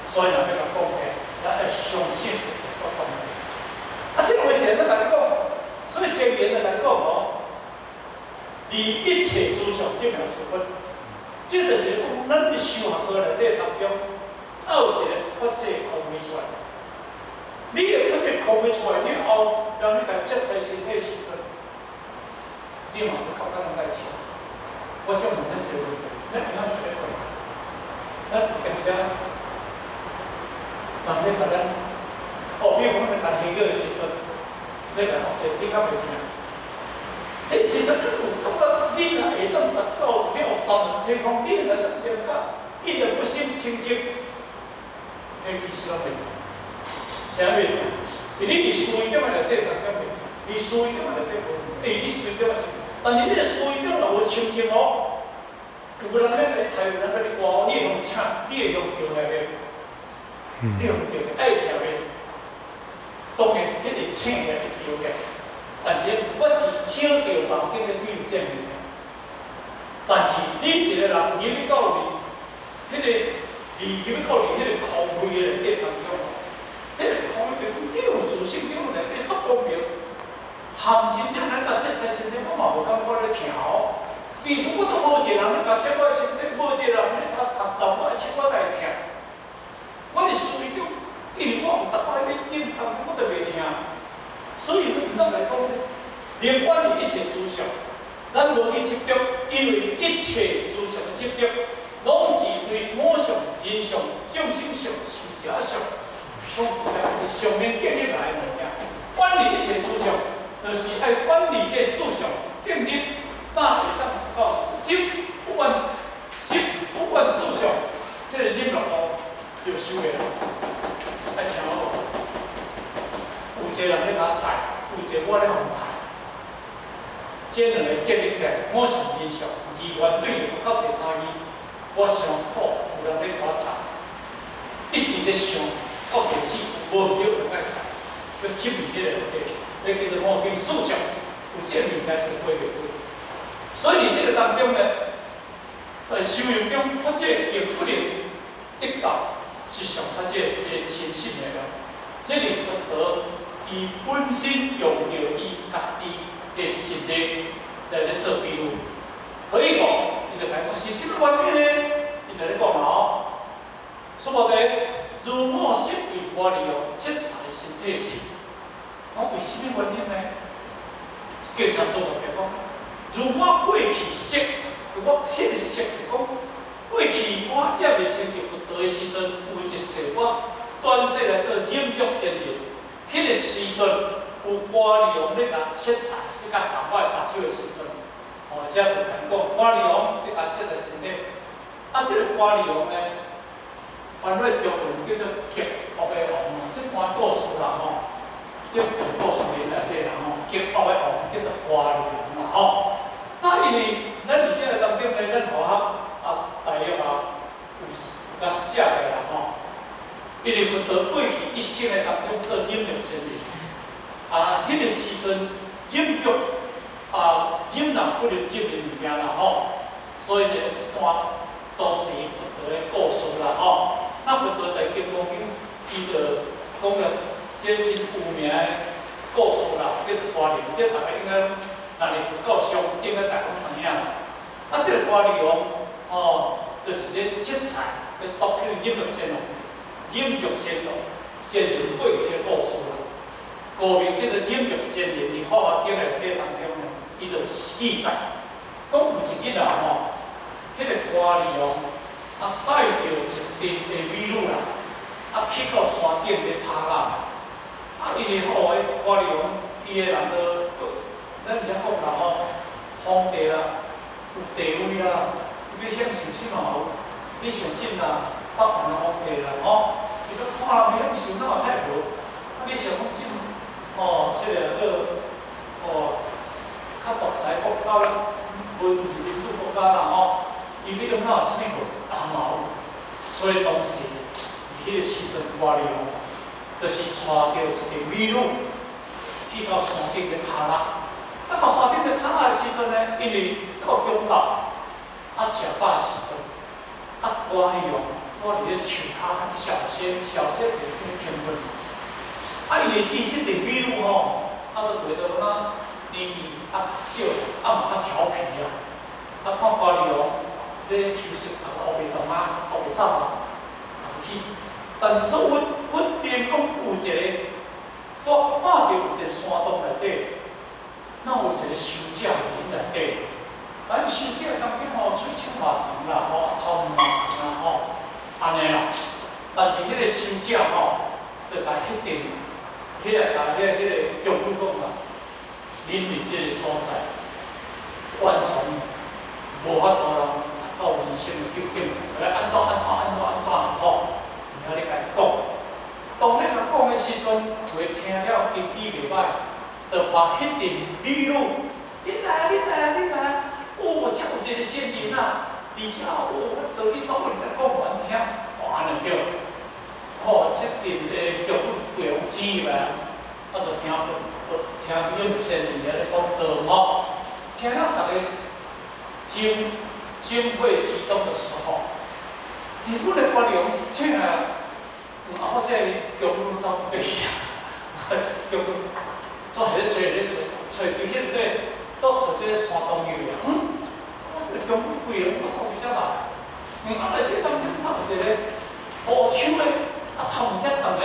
所以若欲共講的，咱愛相信佛陀所講的。啊，這個話是按怎共你講？所以前言的來講哦，離一切諸相證明出佛，這就是講咱佇修學過內底當中，愛有一个法界空慧出來。你的法界空慧出來了後，讓你來接在身體時陣，你嘛會感覺攏愛笑。我想問恁一個問題：咱會曉想咧困？咱有當時人咧共咱，哦，比如講咱談天語的時陣，你來學這，你敢袂聽？彼時陣你有感覺，你若會當達到了三輪體空，你若當念到一念不生清淨，彼其實攏袂聽。啥袂聽？因為你佇思維中的內底當中袂聽，你思維中的內底無，欸，你思維中啊清，但是你的思維中若無清淨哦，有人咧共你抬，有人共你掛，你會用請，你會用叫來袂？你用叫愛聽袂？當然，彼個請也會叫嘅，但是我是請著房間的對這物件。但是你一個人入去到佇彼个，你入去到佇彼个空慧的內底當中，彼个空慧你有自信中內底足光明，含真正咱共這才身體，我嘛無感覺咧疼哦。比如我都無一個人咧共切我的身體，無一個人咧共含鏘我的手，我才會疼。我佇思維中，因為我有達到彼个境當中，我就袂疼。所以咱來講咧，連遠離一切諸相，咱無去執著，因為一切諸相的執著，攏是對我相、人相、眾生相、壽者相，攏是上面建立來的物件。遠離一切諸相，就是愛遠離這四相，建立那會當到心不管心不管四相，這个忍辱度就修會了。愛聽好無？有一個人咧共我抬，有一個我咧予抬。這兩个建立起來，我相人相二元對立到第三義，我傷苦，有人咧共我抬，一直咧想到第四，無對就愛抬，閣執迷彼個內底，彼叫做我境四相，有這个物件就過袂去。所以佇這个當中呢，在修行中，法界並不能得到實相法界的真實的了。這是佛陀伊本身用著伊家己的實力來咧做比喻。何以講？伊就來講是啥物原因呢？伊就咧講啊哦，說無佇如我昔為歌利王，切財身體時，講為啥物原因呢？叫啥說法？講如我過去昔，我彼个昔就講過去我猶未成就佛陀的時陣，有一世我轉世來做忍辱仙人，彼个時陣有歌利王咧共切菜，咧共鏘我的鏘手的時陣，哦，這就講歌利王咧共切在身體。啊，這個歌利王呢，翻做中文叫做極惡的王，這段故事啦吼，這段故事裡內底啦吼，極惡的王叫做歌利王啦吼。啊，因為咱佇這個當中呢，咱學校啊，大約啊有有共寫的啦吼。因為佛陀過去一生的當中做忍辱仙人，啊，彼個時陣忍辱啊，忍人不能忍的物件啦吼，所以呢，有一段當時佛陀的故事啦吼。那佛陀在《金剛經》伊就講了這個真有名的故事啦，叫做歌利王，這大家應該，若是佛教上應該大家攏知影啦。啊，這個歌利王吼，就是咧切菜，咧讀彼個忍辱仙王，忍辱仙王，仙人過去的故事啦。古名叫做忍辱仙人，佇《法華經》內底當中呢，伊就記載，講有一日啊吼，彼個歌利王啊帶著一陣的美女啦，啊去到山頂咧拍獵。啊，因為吼，彼歌利王伊的人就，咱遮講啦吼，皇帝啦，有地位啦，伊欲享受啥嘛有，你像這啦，北韓的皇帝啦吼，伊欲看人欲享受，哪有太無？啊，你想講這吼，這個叫哦，較獨裁國家啦，無毋是民主國家啦吼，伊欲用哪有啥物無？當嘛有。所以當時佇彼個時陣，歌利王就是帶著一個美女去到山頂咧拍獵。啊，到山頂咧拍獵的時陣呢，因為到中晝啊食飽的時陣，啊歌利王蹛佇咧樹跤小歇小歇就咧停睏。啊，因為伊這陣美女吼，啊，就覺得講年紀啊較小，啊嘛較調皮啊。啊，看歌利王咧休息，啊，烏白撞啊，烏白走啊，去。但是說穩穩定講有一個，我看著有一個山洞內底，哪有一個修者佇內底？咱修者當中吼，喙鬚嘛長啦，吼，頭毛嘛長啦，吼，按呢啦。但是彼個修者吼，就共彼陣，彼個共彼個宮女講啦，恁佇這個所在，完全無法度人達到人生的究竟，來按怎按怎按怎按怎吼，爾咧共伊講。當咧共講的時陣，有的聽了根基袂歹，就把彼陣美女，恁來恁來恁來，哦，遮有一個仙人啊，而且哦，我倒去走過來講予阮聽，哦，按呢對。吼，這陣的宮女規個攏擠入來，啊，就聽聽忍辱仙人咧講道吼，聽了逐家精精會集中的時候，你阮的歌利王請來，啊，我這個宮女走出去啊，宮女做彼咧揣咧揣，揣佇彼個底，倒揣這個山洞入去啊。嗯，我這個宮女規個我走佇遮來，嗯，啊內底當中頭有一個烏手的，啊頭毛遮長的，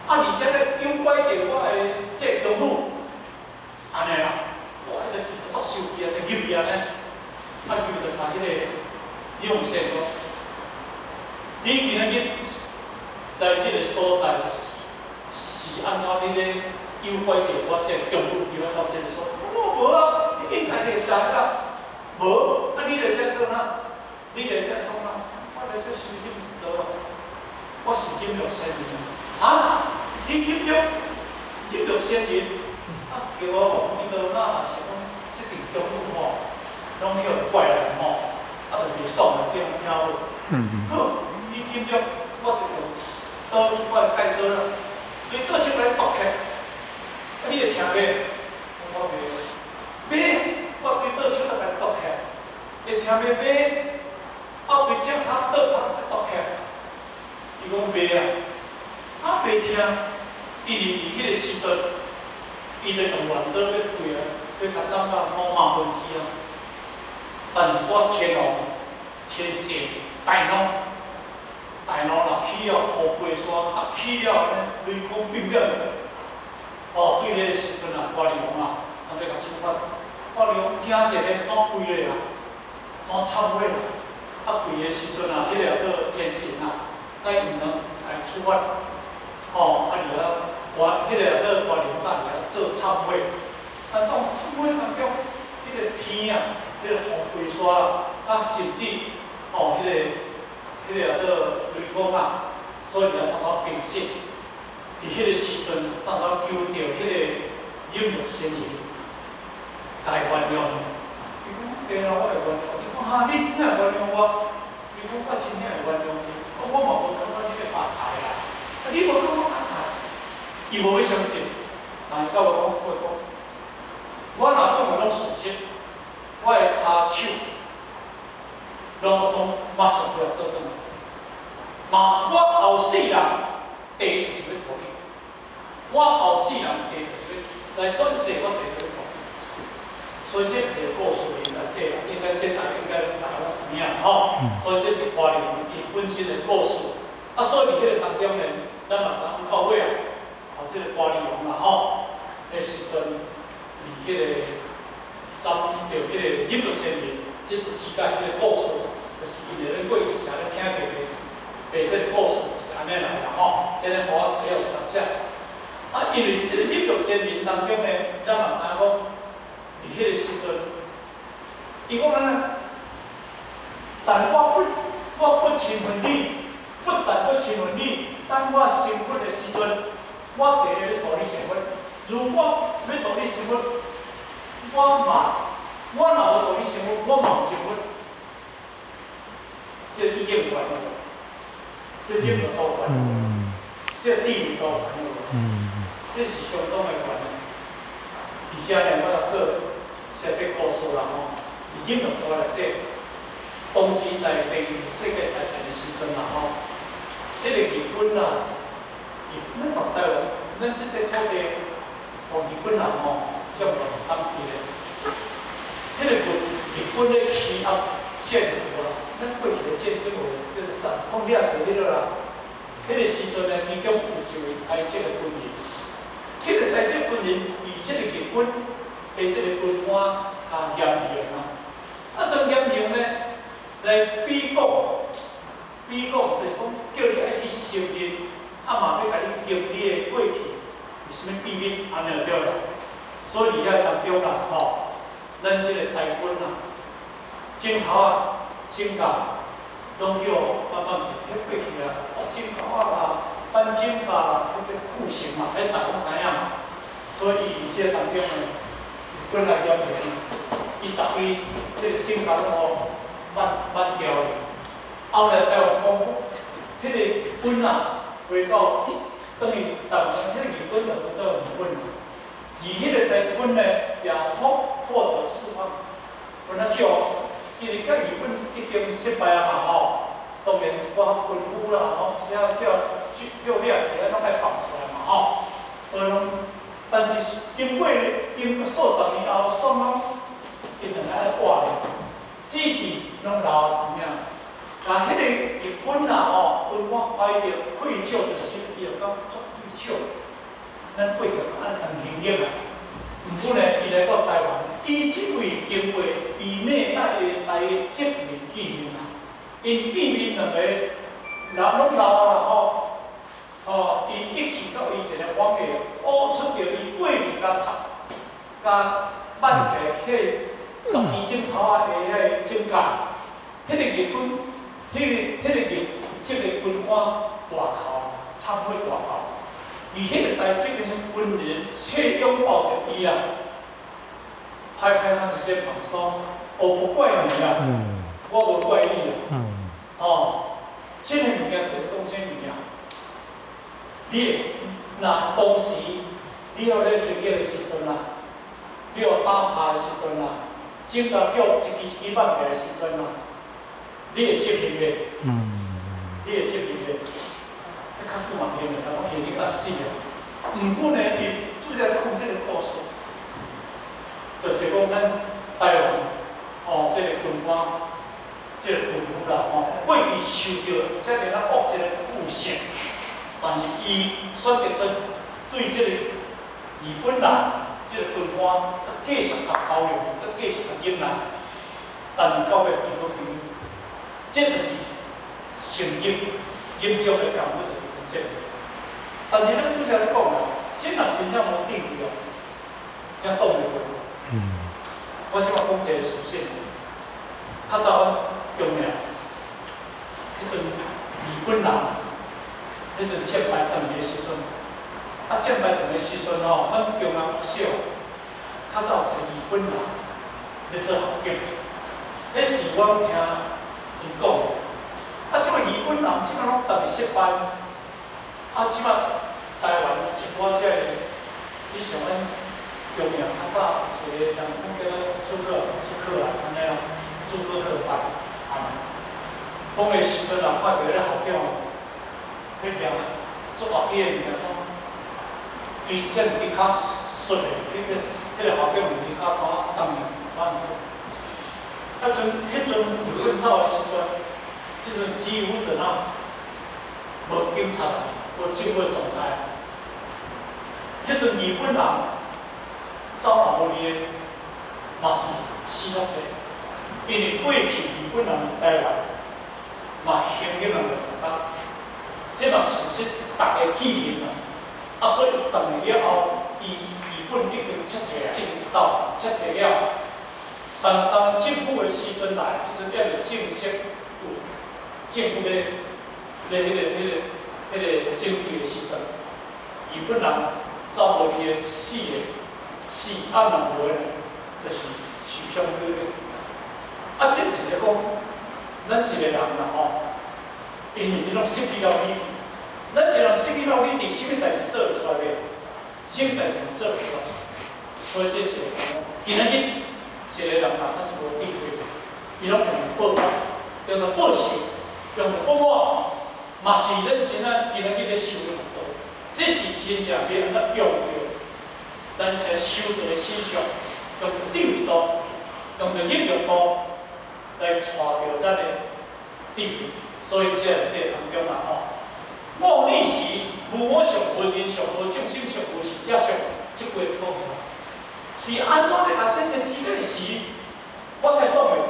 啊而且咧誘拐著我的這個宮女，按呢啦，我彼個足生氣啊，就入去按呢，啊入去就共彼個忍辱仙講，你今仔日來這個所在是按怎你咧誘拐著我這個宮女入來到這個所在？我無啊，你應該會知啦，無，啊你來這創啥？你來這創啥？我來這修行道啊，我是忍辱仙人啊！你忍辱，忍辱仙人，啊，叫我講，伊都那是講這陣宮女吼，攏去予怪人吼，啊，就袂爽啊，對聽無？好，你忍辱，我就用刀，我來解刀啦，對刀手來剁起，啊，你會聽袂？我袂，袂，我對刀手來共剁起，會聽袂？袂，啊，對正跤倒跤來剁起，伊講袂啊，啊袂聽，因為佇彼個時陣，伊就用亂刀欲對啊，欲共斬到五馬分屍啊。但是我天王天神大怒，大怒啦，起了雨飛沙，啊起了呢雷公變變。哦，對彼個時陣啊，歌利王啊，啊欲共處罰，歌利王驚一下，怎跪咧啊？怎懺悔啦？啊跪的時陣啊，彼個叫天神啊，共伊兩來處罰。吼，啊佇遐歌，彼個叫歌利王在佇遐做懺悔。啊，當懺悔當中，彼個天啊，彼個風飛沙啊，甚至哦，彼個叫雷公啊，所以來偷偷平息。佇彼個時陣，當頭求著彼個忍辱仙人，共伊原諒。伊講對啊，我會原諒。伊講哈，你真正會原諒我？伊講我真正會原諒你。講我嘛無感覺你欲罷台啊，啊你無感覺罷台？伊無欲相信，但伊到尾講一句講，我若講的攏事實，我的跤手攏總馬上就要倒轉來。嘛，我後世人地就是欲予你，我後世人地就是欲來轉世，我地就欲予你。所以這個故事內底啦，應該這大應該大家攏知影吼。所以這是歌利王伊本身的故事。啊，所以佇彼個當中呢，咱嘛知影到尾啊，哦，這個歌利王啦吼，彼時陣佇彼個針對彼個音樂先人，這一世界彼個故事，就是因為咱過去常咧聽著的，的這個故事就是按呢來啦吼。這個予我比較有特色。啊，因為這個音樂先人當中呢，咱嘛知影講，佇彼個時陣，伊講按呢，但我不親近你，不但不親近你，當我成佛的時陣，我第一欲度你成佛。如果欲度你成佛，我嘛，我若無度你成佛，我嘛有成佛。這個已經懸了，這個已經多懸，這個地位多懸了，這是相當的懸。而且呢，我來做設計故事啦吼，佇音樂道內底，當時在第二次世界大戰的時陣啦吼，彼個日本啊，日咱台灣，咱這塊土地，予日本人吼，這麼是當地的。彼個日本咧欺壓戰俘啦，咱過去的戰爭有叫做戰攻掠佇彼落啦。彼個時陣呢，其中有一位台籍的軍人，彼個台籍軍人佇這個日本的這個軍官啊嚴刑啊，啊種嚴刑呢來逼供，逼供就是講叫你愛去承認，啊嘛欲共你交你的過去有啥物秘密，按呢就對啦。所以佇遐當中啦，吼，咱這個台軍啊，鏡頭啊，鏡頭攏去予慢慢去，彼過去啊，哦，鏡頭啊，扳鏡啦，彼個酷刑嘛，彼大家攏知影嘛。所以伊佇這個當中呢，日本來嚴刑，伊十位這個鏡頭攏予挽挽掉去。後來台灣講，彼個日本啊，回到轉去台灣，彼個日本就回到日本啊。而彼個台軍呢，也獲得釋放，本來叫，因為佮日本已經失敗啊嘛吼，當然一寡軍夫啦吼，啥叫叫掠起來攏愛放出來嘛吼，所以講，但是經過數十年後，雙方𪜶兩個愛活咧，只是攏老啊怎樣？啊，彼個日本啊吼，軍官懷著愧疚的心，伊就感覺足愧疚。咱過去按呢共形容啊，毋過呢，伊來到台灣，伊這位經過被虐待的台籍人見面啊，𪜶見面兩個人攏老啊啦吼，吼，伊一記到伊一個謊言，挖出著伊過去共插、共挽起來彼十支箭頭仔的彼个指甲，彼個日本，彼個日籍的軍官大哭，懺悔大哭。而彼個台籍的軍人卻擁抱著伊啊，拍拍他的肩膀說：“我不怪你啊，我無怪你啊。哦，這個物件就是講啥物件？你若當時你予咧行業的時陣啊，你予打拍的時陣啊，指甲予一支一支挽起來的時陣啊，你會執行袂？你會執行袂？較久嘛行袂，但講行得較死啊。毋過呢，伊拄才講這個故事，就是講咱台灣哦，這個軍官，這個軍夫啦吼，過去受著遮爾仔惡一個酷刑，但是伊選擇對這個日本人，這個軍官，閣繼續共包容，閣繼續共忍耐，但是到尾伊好朋友，這就是成就嚴重的感覺就是這個。但是咱拄才咧講啦，這若真正無智慧哦，才擋袂過。我先講一個事實，較早阮中正，彼陣日本人，彼陣戰敗轉來的時陣，啊戰敗轉來的時陣吼，阮中央國小較早有一個日本人咧做校長，彼時我攏聽𪜶講，啊這個日本人這擺攏特別失敗，啊這擺台灣一寡這個，你像阮中正較早有一個人講叫做諸葛諸葛啊，按呢啦，諸葛樂班，按呢。講的時陣，人看著彼個校長，彼名足滑稽的物件，講其實這是較順的，彼個校長是較看當年看做。啊，陣彼陣日本走的時陣，彼陣幾乎就哪無警察，無政府的狀態。彼陣日本人走嘛無離的，嘛是死較濟，因為過去日本人佇台灣嘛興起人就復國，這嘛事實，逐家記憶啦。啊，所以轉來了後，伊日本已經撤退啊，已經到撤退了。但當政府的時陣來，彼陣猶未正式有政府咧咧彼個政治的時陣，日本人走無離的死的死，啊若無的就是受傷去的。啊，這就是講，咱一個人啦吼，因為你攏失去了理智，咱一個人失去了理智，啥物代誌做會出來袂？啥物代誌做袂出來？所以這是講，今仔日一個人若確實無智慧，伊攏用報復，用著報仇，用著報我，嘛是咱今仔今仔日咧修的道。這是真正欲按怎用著咱這修道的思想，用著智慧度，用著應用度來帶著咱的智慧。所以這個內當中啦吼，我予你時，無我相，無人相，無眾生相，無壽者相，這句講出來，是按怎咧？啊，這個這個時，我才擋袂著，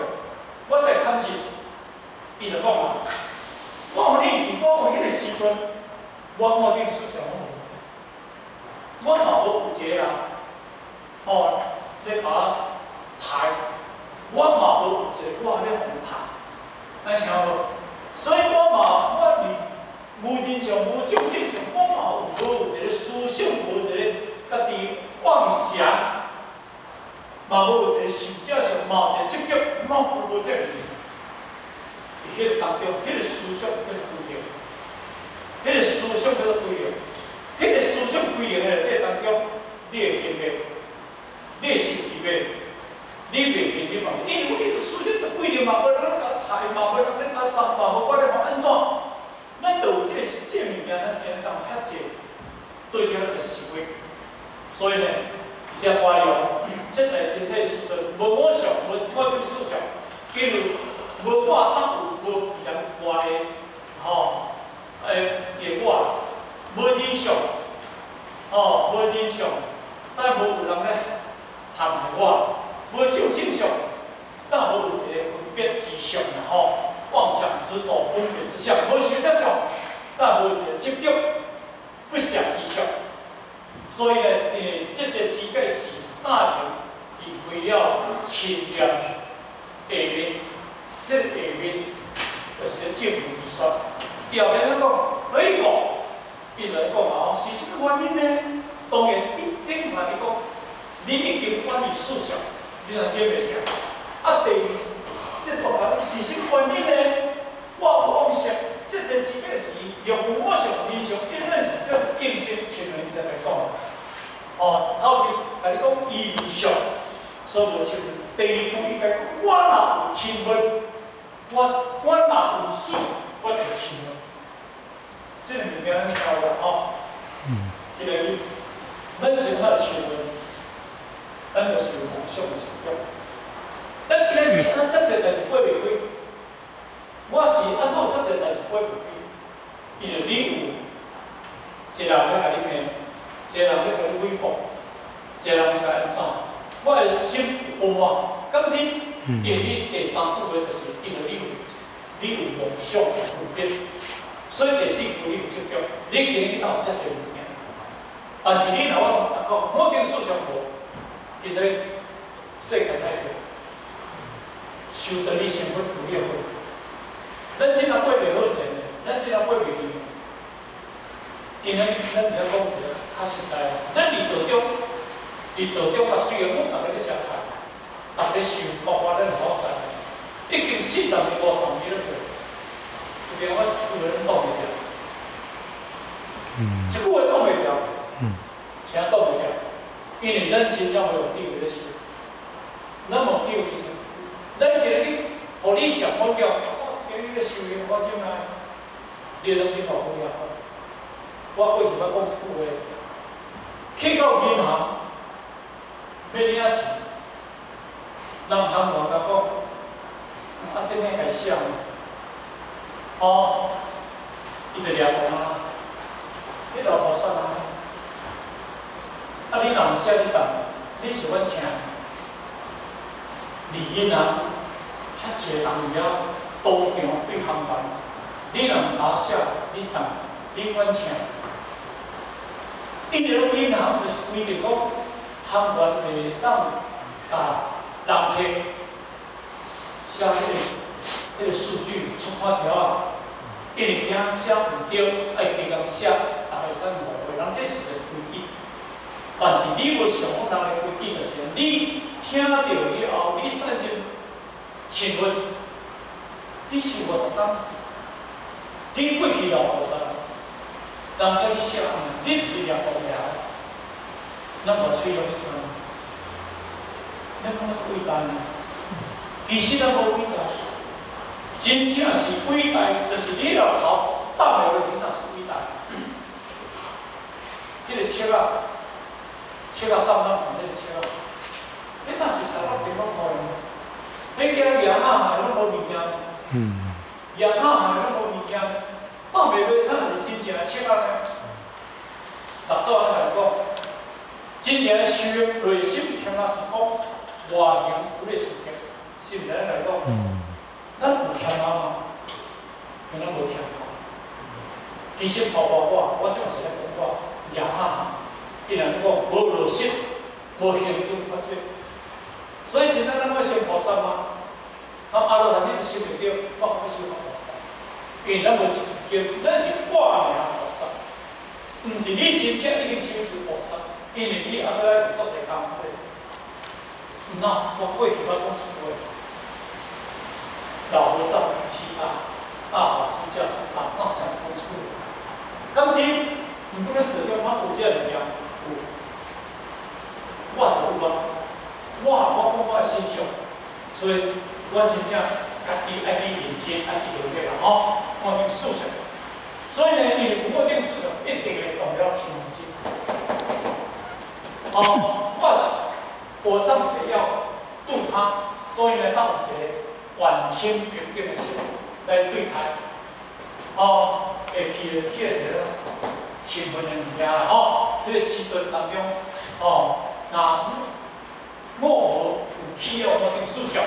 我才堪忍。伊就講啊，我予你時，我有彼個時陣，我我頂思想攏無問題，我嘛無有一個人，吼，咧共我刣，我嘛無有一個我咧予刣，咱聽無？所以我嘛，我佇無人相、無眾生相，我嘛有無有一個思想，無一個家己妄想，嘛無有一個壽者相，嘛有一個執著，嘛無這個物件。佇彼個當中，彼個思想叫做歸零，彼個思想叫做歸零，彼個思想歸零的內底當中，你會現袂？你會生氣袂？你袂現你嘛？因為你個思想就歸零嘛，無人共刣，嘛無人咧共斬，嘛無管你按怎，咱就有這個物件，咱今日當遐濟對著咱就思維。所以呢，是華容，這在身體時陣，無我相，無我的思想，因為無我法有無別人外的吼，的我，無人相，吼，無人相，再無有人咧陷害我，無眾生相，但無有一個分別之相啦吼，妄想執著分別之相，無壽者相，但無一個執著不捨之相。所以呢，因為這個之個是大明伊為了清念下面，這個下面就是咧證明之說。伊後面咱講，哎個，伊就來講啊，是啥物原因呢？當然，頂頂下就講，你已經遠離思想，你若記袂牢。啊，第二，這大家是啥物原因呢？我有妄想，這個之個是若有我相、人相、因緣是這應聲親緣，伊就來講。哦，頭一共你講伊相，所以無親分。第二句伊共講，我若有親分，我若有事，我就親分。這個物件咱聽有啦吼。今日咱先發親分，咱就是有夢想的成長。咱今日是按怎這濟代誌過袂開？我是按怎這濟代誌過袂開？因為你有一個人欲共你罵，一個人欲共你誹謗，一個人欲共按怎？我的心有不滿，敢是？因為你第三句話就是因為你有夢想的分別，所以第四句你有執著，你今日去走這濟物件。但是你若我同講，我經思想無，今日世界太變，受到你身份有影響。咱這若過袂好勢呢，咱這若過袂去。今日咱伫遐講一個較實在，咱佇道中，佇道中啊，雖然講逐家咧食菜，逐家想，包括咱好在，已經40年、50年咧過，有陣我一句話攏擋袂牢，一句話擋袂牢，啥擋袂牢？因為咱真正無用智慧咧想，咱無智慧去想，咱今日去予你想好了，我這你咧修行我进來，你會當去互我遐。我過去捌講一句話，去到銀行欲領錢，人行員共講，啊，這呢會寫？哦，伊就掠講啊，你老菩薩啊，啊你若毋寫這檔，你是阮請？佇銀行遐濟人佇遐當場對行員，你若毋共寫，你當你阮請？因為銀行就是規定講，行員袂當共人客寫彼個數據出發條仔，因為驚寫毋對，愛加共寫，逐個使誤會。人這是一個規矩。但是你無想講人的規矩，就是你聽著以後，你產生親份，你受50冬，你過去老菩薩，人叫你寫，你就是掠講爾，咱無喙用咧啥？咱感覺是偉大呢？其實咱無偉大，真正是偉大，就是你老頭放袂落，你才是偉大。彼個尺仔，尺仔放咱看彼個尺仔，彼若是台北地方看的，彼囝牙仔海攏無物件，牙仔海攏無物件，放袂落，咱若是真正的尺仔呢？六祖按呢共講，真正的修內心聽仔是講外形有咧是假，是毋是按呢共講？咱有謙和嗎？可能無謙和。其實包括我，我啥時咧講我牙仔，伊若講無落實，無行出發覺。所以真正咱欲成菩薩嗎？啊，阿羅漢你都修袂著，我講欲修菩薩，因為咱無經，咱是掛名菩薩，毋是你真正已經修成菩薩，因為你猶閣愛做濟工課。那我過去捌講一句話，老和尚其他大法師教授大大想講出來，敢是毋過咱道長我有這個物件，有，我就有啊，我講我的信仰，所以我真正家己愛去認真，愛去了解啦吼，我頂思想。所以呢，因為我頂思想一定會動了嗔心。哦，我是我上誰要度他，所以呢，他有一個萬千平等的心來對待。哦，會起一個親份的物件啦，吼，這個時陣當中，哦，若我無有起了五頂思想，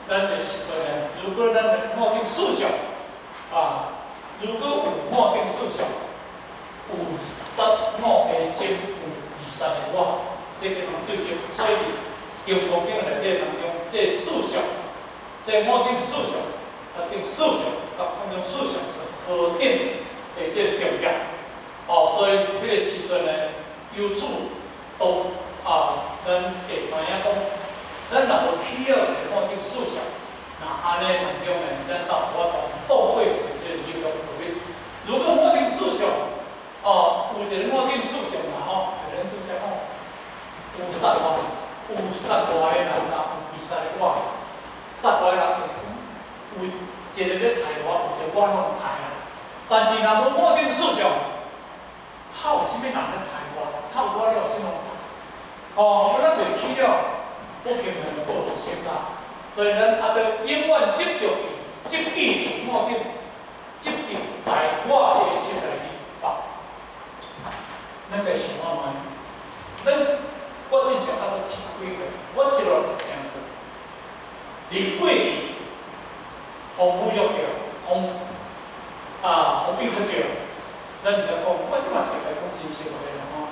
咱的時陣呢，如果咱的五頂思想，啊，如果有五頂思想，有殺五個心，有自殺的我，這個攏對著。所以《金剛經》內底當中，這個思想，這個五頂思想，啊，頂思想，啊，反正思想是何等的這個重要。哦，所以彼個時陣呢，由此都啊，咱會知影講，咱若無起了一個五頂思想，那按呢當中呢，咱就無法度度過這個業力苦。如果五頂思想，哦，有一個五頂思想啦吼，有人拄才講，有殺我，有殺我的人啦，有被殺的我，殺我的人就是講，有一個咧刣我，有一個我攏刣啊。但是若無五頂思想，靠有啥物人咧刣我？靠我了有啥物刣？哦，咱袂起了，不可能會報心啦。所以咱啊，著永遠執著佇執記佇五頂，執著在我的心內面。咱該想看覓？咱我真正啊，做70幾歲，我一路會聽過。佇過去，予侮辱著，予啊，予委屈著。咱就來講，我這嘛是來講真實話啦吼。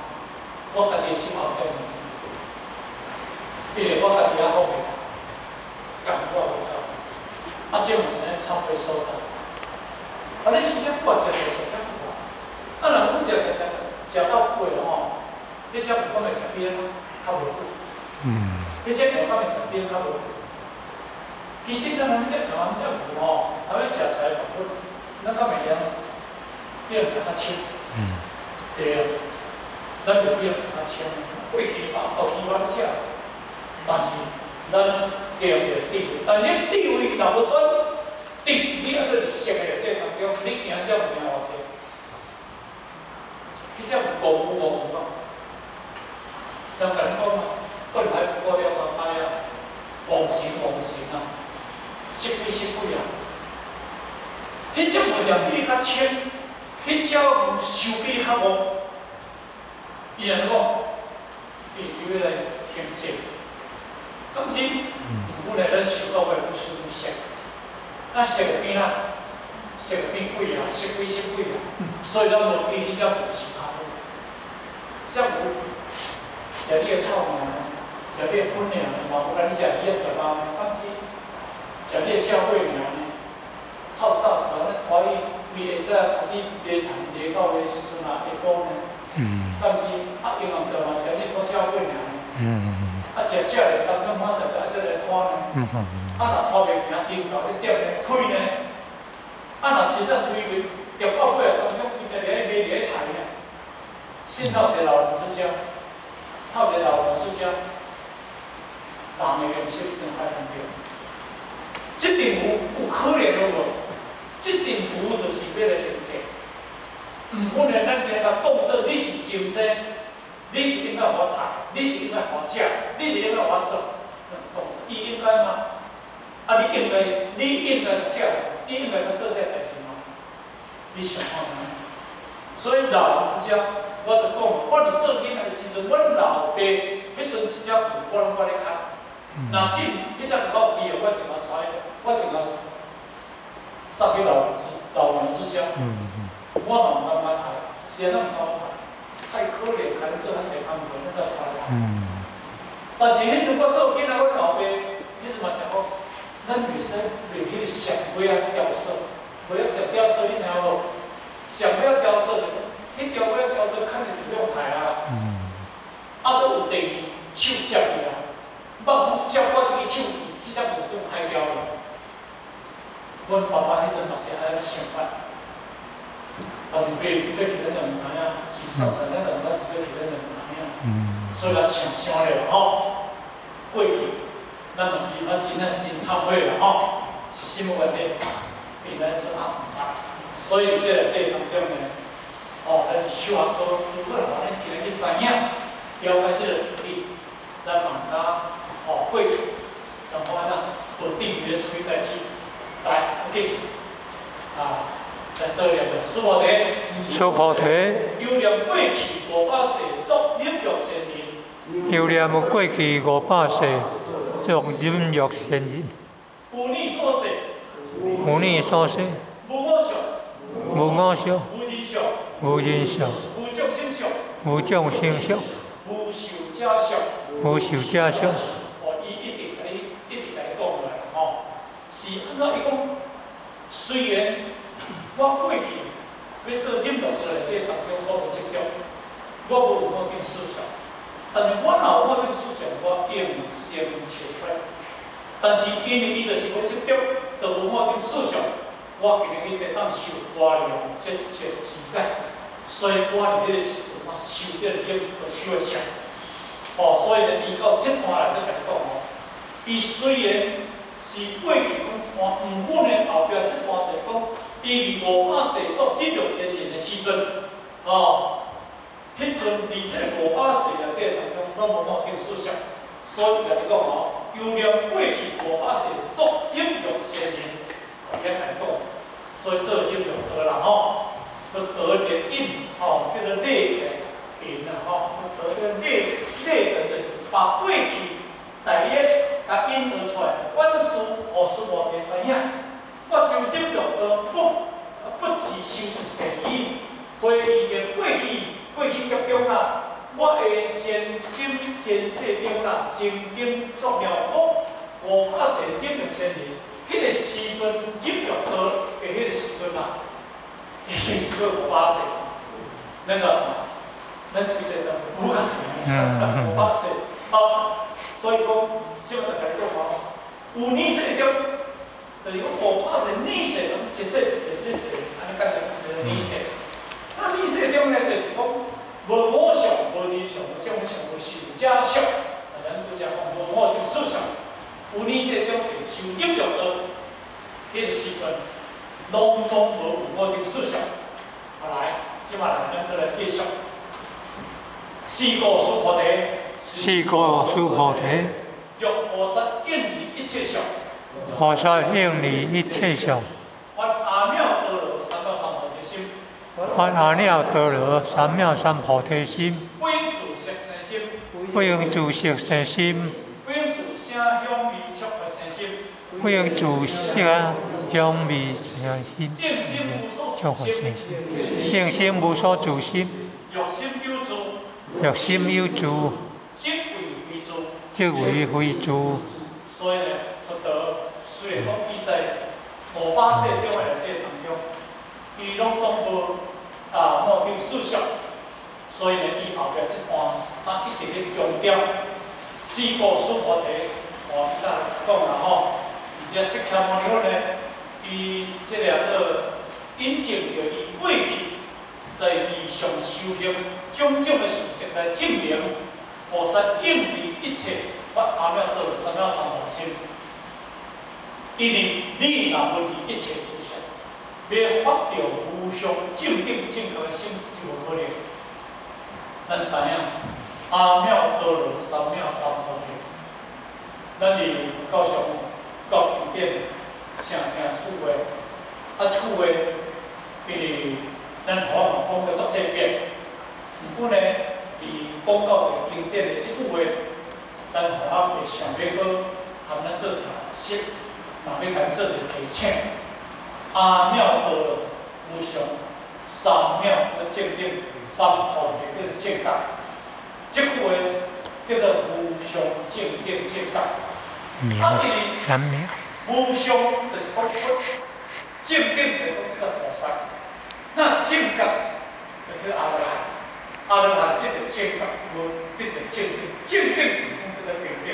我家己的心後這物，因為我家己猶好袂，感覺無夠。啊，這嘛是咱懺悔所在。啊，你時遮久啊，食食食遮久啊，啊，若講食食食食到久的吼，你遮有講會食比咱較無久。你這有講會食比咱較無久。其實咱這台灣這久吼，啊，欲食柴飯粉，咱敢會曉比人食較清？對啊，咱就比人食較清。過去啊，後期阮寫，但是咱加用一個智慧，但你智慧若無轉，定，你猶閣佇色的內底當中，你贏這物件偌濟？彼只有五有五無啊？人共你講嘛，本來不過了當歹啊，妄行妄行啊，色鬼色鬼啊！彼隻物件比你較淺，彼隻有修比你較戇。伊按呢講，伊就欲來行正，敢是？毋過來咱修到尾，愈修愈色。啊，色會變哪？色會變鬼啊，色鬼色鬼啊！所以咱無比彼隻牛修較好。隻牛食你的草爾，食你的糞爾，嘛無敢食你愛食肉呢，敢是？食你的食尾爾呢？透早就按呢拖伊規下早開始犁田犁到的時陣啊，下晡呢，敢是？啊，用暗頓嘛食你個食尾爾呢？啊，食食咧，當中滿就愛閣來拖呢。啊，若拖袂行，頂頭咧點咧推呢。啊，若真正推袂，跌到尾啊，當中規隻咧馬佇咧刣呢。信透一個老人之家，透一個老人之家，人的面色已經歹看著。這陣牛有可憐了無？這陣牛就是欲來行正。毋本來咱今日共當做你是今生，你是應該予我刣，你是應該予我食，你是應該予我做，當做伊應該嗎？啊，你應該，你應該去食，你應該去做這個代誌嗎？你想看覓？所以老人之家，我就講，我佇做囡仔的時陣，阮老爸彼陣這隻牛我攏我咧牽。若真彼隻牛有機會，我一定共帶，我一定共送去老人之家。我嘛毋感覺刣，是按怎毋甘刣？太可憐，共恁做遐濟工課，恁才帶來刣。但是彼陣我做囡仔，阮老爸彼陣嘛想講，咱袂使賣彼個上尾仔雕塑，尾仔上雕塑你知影無？上尾仔雕塑就講，彼條尾仔雕塑肯定不用刣啊。啊，閣有第二手接伊啊，捌講接我這支手，這隻牛就刣掉了。阮爸爸彼陣嘛是按呢想法，但是賣去做去，咱就毋知影，錢送出咱就毋知做去，咱就毋知影。所以來想想了吼，過去咱嘛是咱真正真懺悔啦吼，是啥物原因？比咱說啊毋知，所以這個底當中呢，哦，咱修學多，如果若咱今日去知影，了解這個道理，咱嘛毋敢哦過去，然後按怎無定義咧處理代誌，來繼續啊，來做念的，須菩提，須菩提，猶念過去五百世作忍辱仙人，猶念過去五百世作忍辱仙人，有你所說，有你所說，無我相，無我相，無人相，無人相，無眾生相，無眾生相，無壽者相，無壽者相。哦，伊一直共你，一直共你講落來吼，是按怎？伊講，雖然我過去欲做忍辱的內底當中，我無執著，我無有我頂思想，但是我若有我頂思想，我應先切出。但是因為伊就是無執著，就無我頂思想，我今日會當受華嚴節節之戒，所以我佇彼個時陣，我修這個忍就修會成。哦，所以呢，伊到這段來閣共你講哦，伊雖然是過去講一段，毋過呢後壁這段就講，伊佇五百世作忍辱仙人的時陣，哦，彼陣佇這個五百世內底當中，攏無我頂思想，所以共你講哦，猶念過去五百世作忍辱仙人，伊遐共你講，所以做忍辱道啦吼，閣得個印吼，叫做禮的印啦吼，得這個禮禮的，就是把過去大業共引導出來，願事予須菩提知影，我修忍辱道不只修一世而已，回憶的過去劫中啦，我的前生前世中啦，曾經作了500世忍辱仙人，彼個時陣忍辱道的彼個時陣啦，已經是過五百世，那個咱這世人無可能五百世，啊，所以講，這個就共你講吼，有年世中，就是講五百世年世攏一世一世一世，按呢簡單講，年世。那年世中呢，就是講無我相、無人相、無眾生、無壽者相，啊，咱主講無我頂思想，有年世中會修忍辱道，彼彼个時陣攏總無有五蘊四相。後來，這馬來咱閣來繼續。是故須菩提，是故須菩提，若菩薩應離一切相，菩薩應離一切相，發阿耨多羅三藐三菩提心，發阿耨多羅三藐三菩提心，不應住色生心，不應住色生心，不應住聲香味觸法生心，不應住色香味生心，應心無所住心，應心無所住心，若心有住，若心有住，即為非住，即為非住。所以呢，佛陀雖然講伊在500世中的內底當中，伊攏總無啊五蘊四相，所以呢，伊後壁這段啊一直咧強調，是故須菩提，哦，伊才講啦吼，而且釋迦牟尼佛呢，伊這個個引證著伊過去在地上修行種種的事跡來證明，菩薩應離一切發阿耨多羅三藐三菩提心。因為你若無離一切諸相，欲發著無上正等正覺的心就無可能。咱知影阿耨多羅三藐三菩提，咱佇佛教上教經典常聽這句話，啊，這句話因為咱台灣嘛講過足濟遍，毋過呢，佇講到這個經典的這句話，咱予咱會想欲閣含咱做一個學習，嘛欲共做一個提醒。阿耨多羅無上三藐的正等三菩提叫做正覺，這句話叫做無上正等正覺。藐三藐。無上就是講佛，正等就是講叫做菩薩，那正覺就叫阿羅漢，阿羅漢得著正覺，無得著正等，正等就是講叫做平等。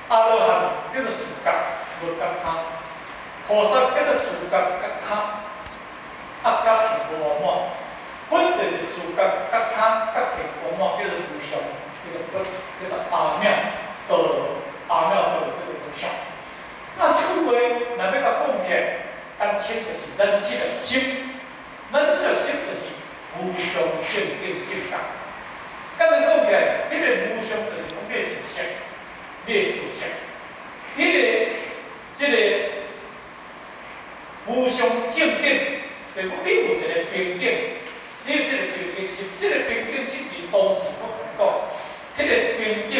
阿羅漢叫做自覺，無覺他；菩薩叫做自覺覺他，啊覺行無圓滿。佛就是自覺覺他覺行圓滿，叫做無上，叫做佛，叫做阿耨多羅，阿耨多羅叫做無上。那這句話，若欲共講起來，簡稱就是咱這個心，咱這個心就是無上正等正覺。簡單講起來，彼個無上就是講你自性，你自性，彼個這個無上正等，就是講你有一個平等，你有這個平等心，這個平等心佇當時我來講，彼個平等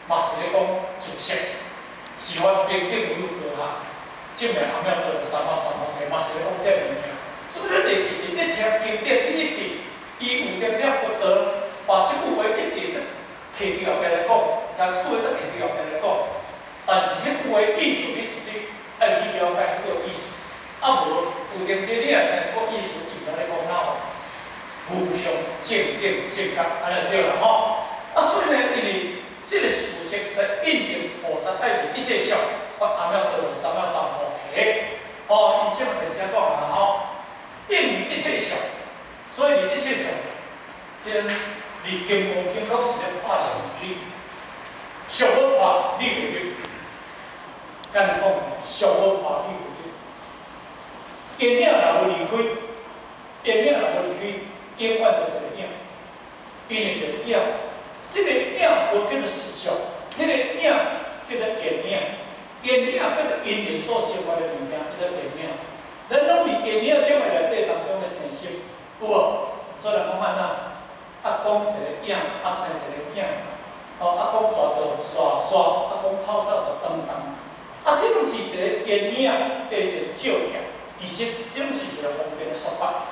嘛是咧講自性。是法平等無有高下，證明阿耨多羅三藐三菩提嘛是咧講這個物件。所以咱會記住，你聽經典，你一直伊有當時佛陀把這句話一直咧提佇後壁來講，將這句話閣提佇後壁來講，但是彼句話意思你一定愛去了解彼個意思。啊無有當時你若聽一個意思，伊毋知咧講啥話，無上正等正覺，按呢對啦吼。啊，所以呢，因為這個事實來印證菩薩愛離一切相，發阿耨多羅三藐三菩提。哦，伊這馬就這講啦吼，應離一切相，所以離一切相，這佇金剛經攏是咧破相理，相欲破理袂入。簡單講，相欲破理袂入。陰影若無離開，陰影若無離開，永遠就是一個影，因為一個影。這個影無叫做實相，彼個影叫做現影，現影叫做因緣所生發的物件，叫做現影。咱攏佇現影中的內底當中咧生心，有無？所以人講按怎？啊，講一個影，啊生一個囝，哦，啊講蛇做沙沙，啊講草草就當當。啊，這攏是一個現影的一個照鏡，其實這攏是一個方便的說法。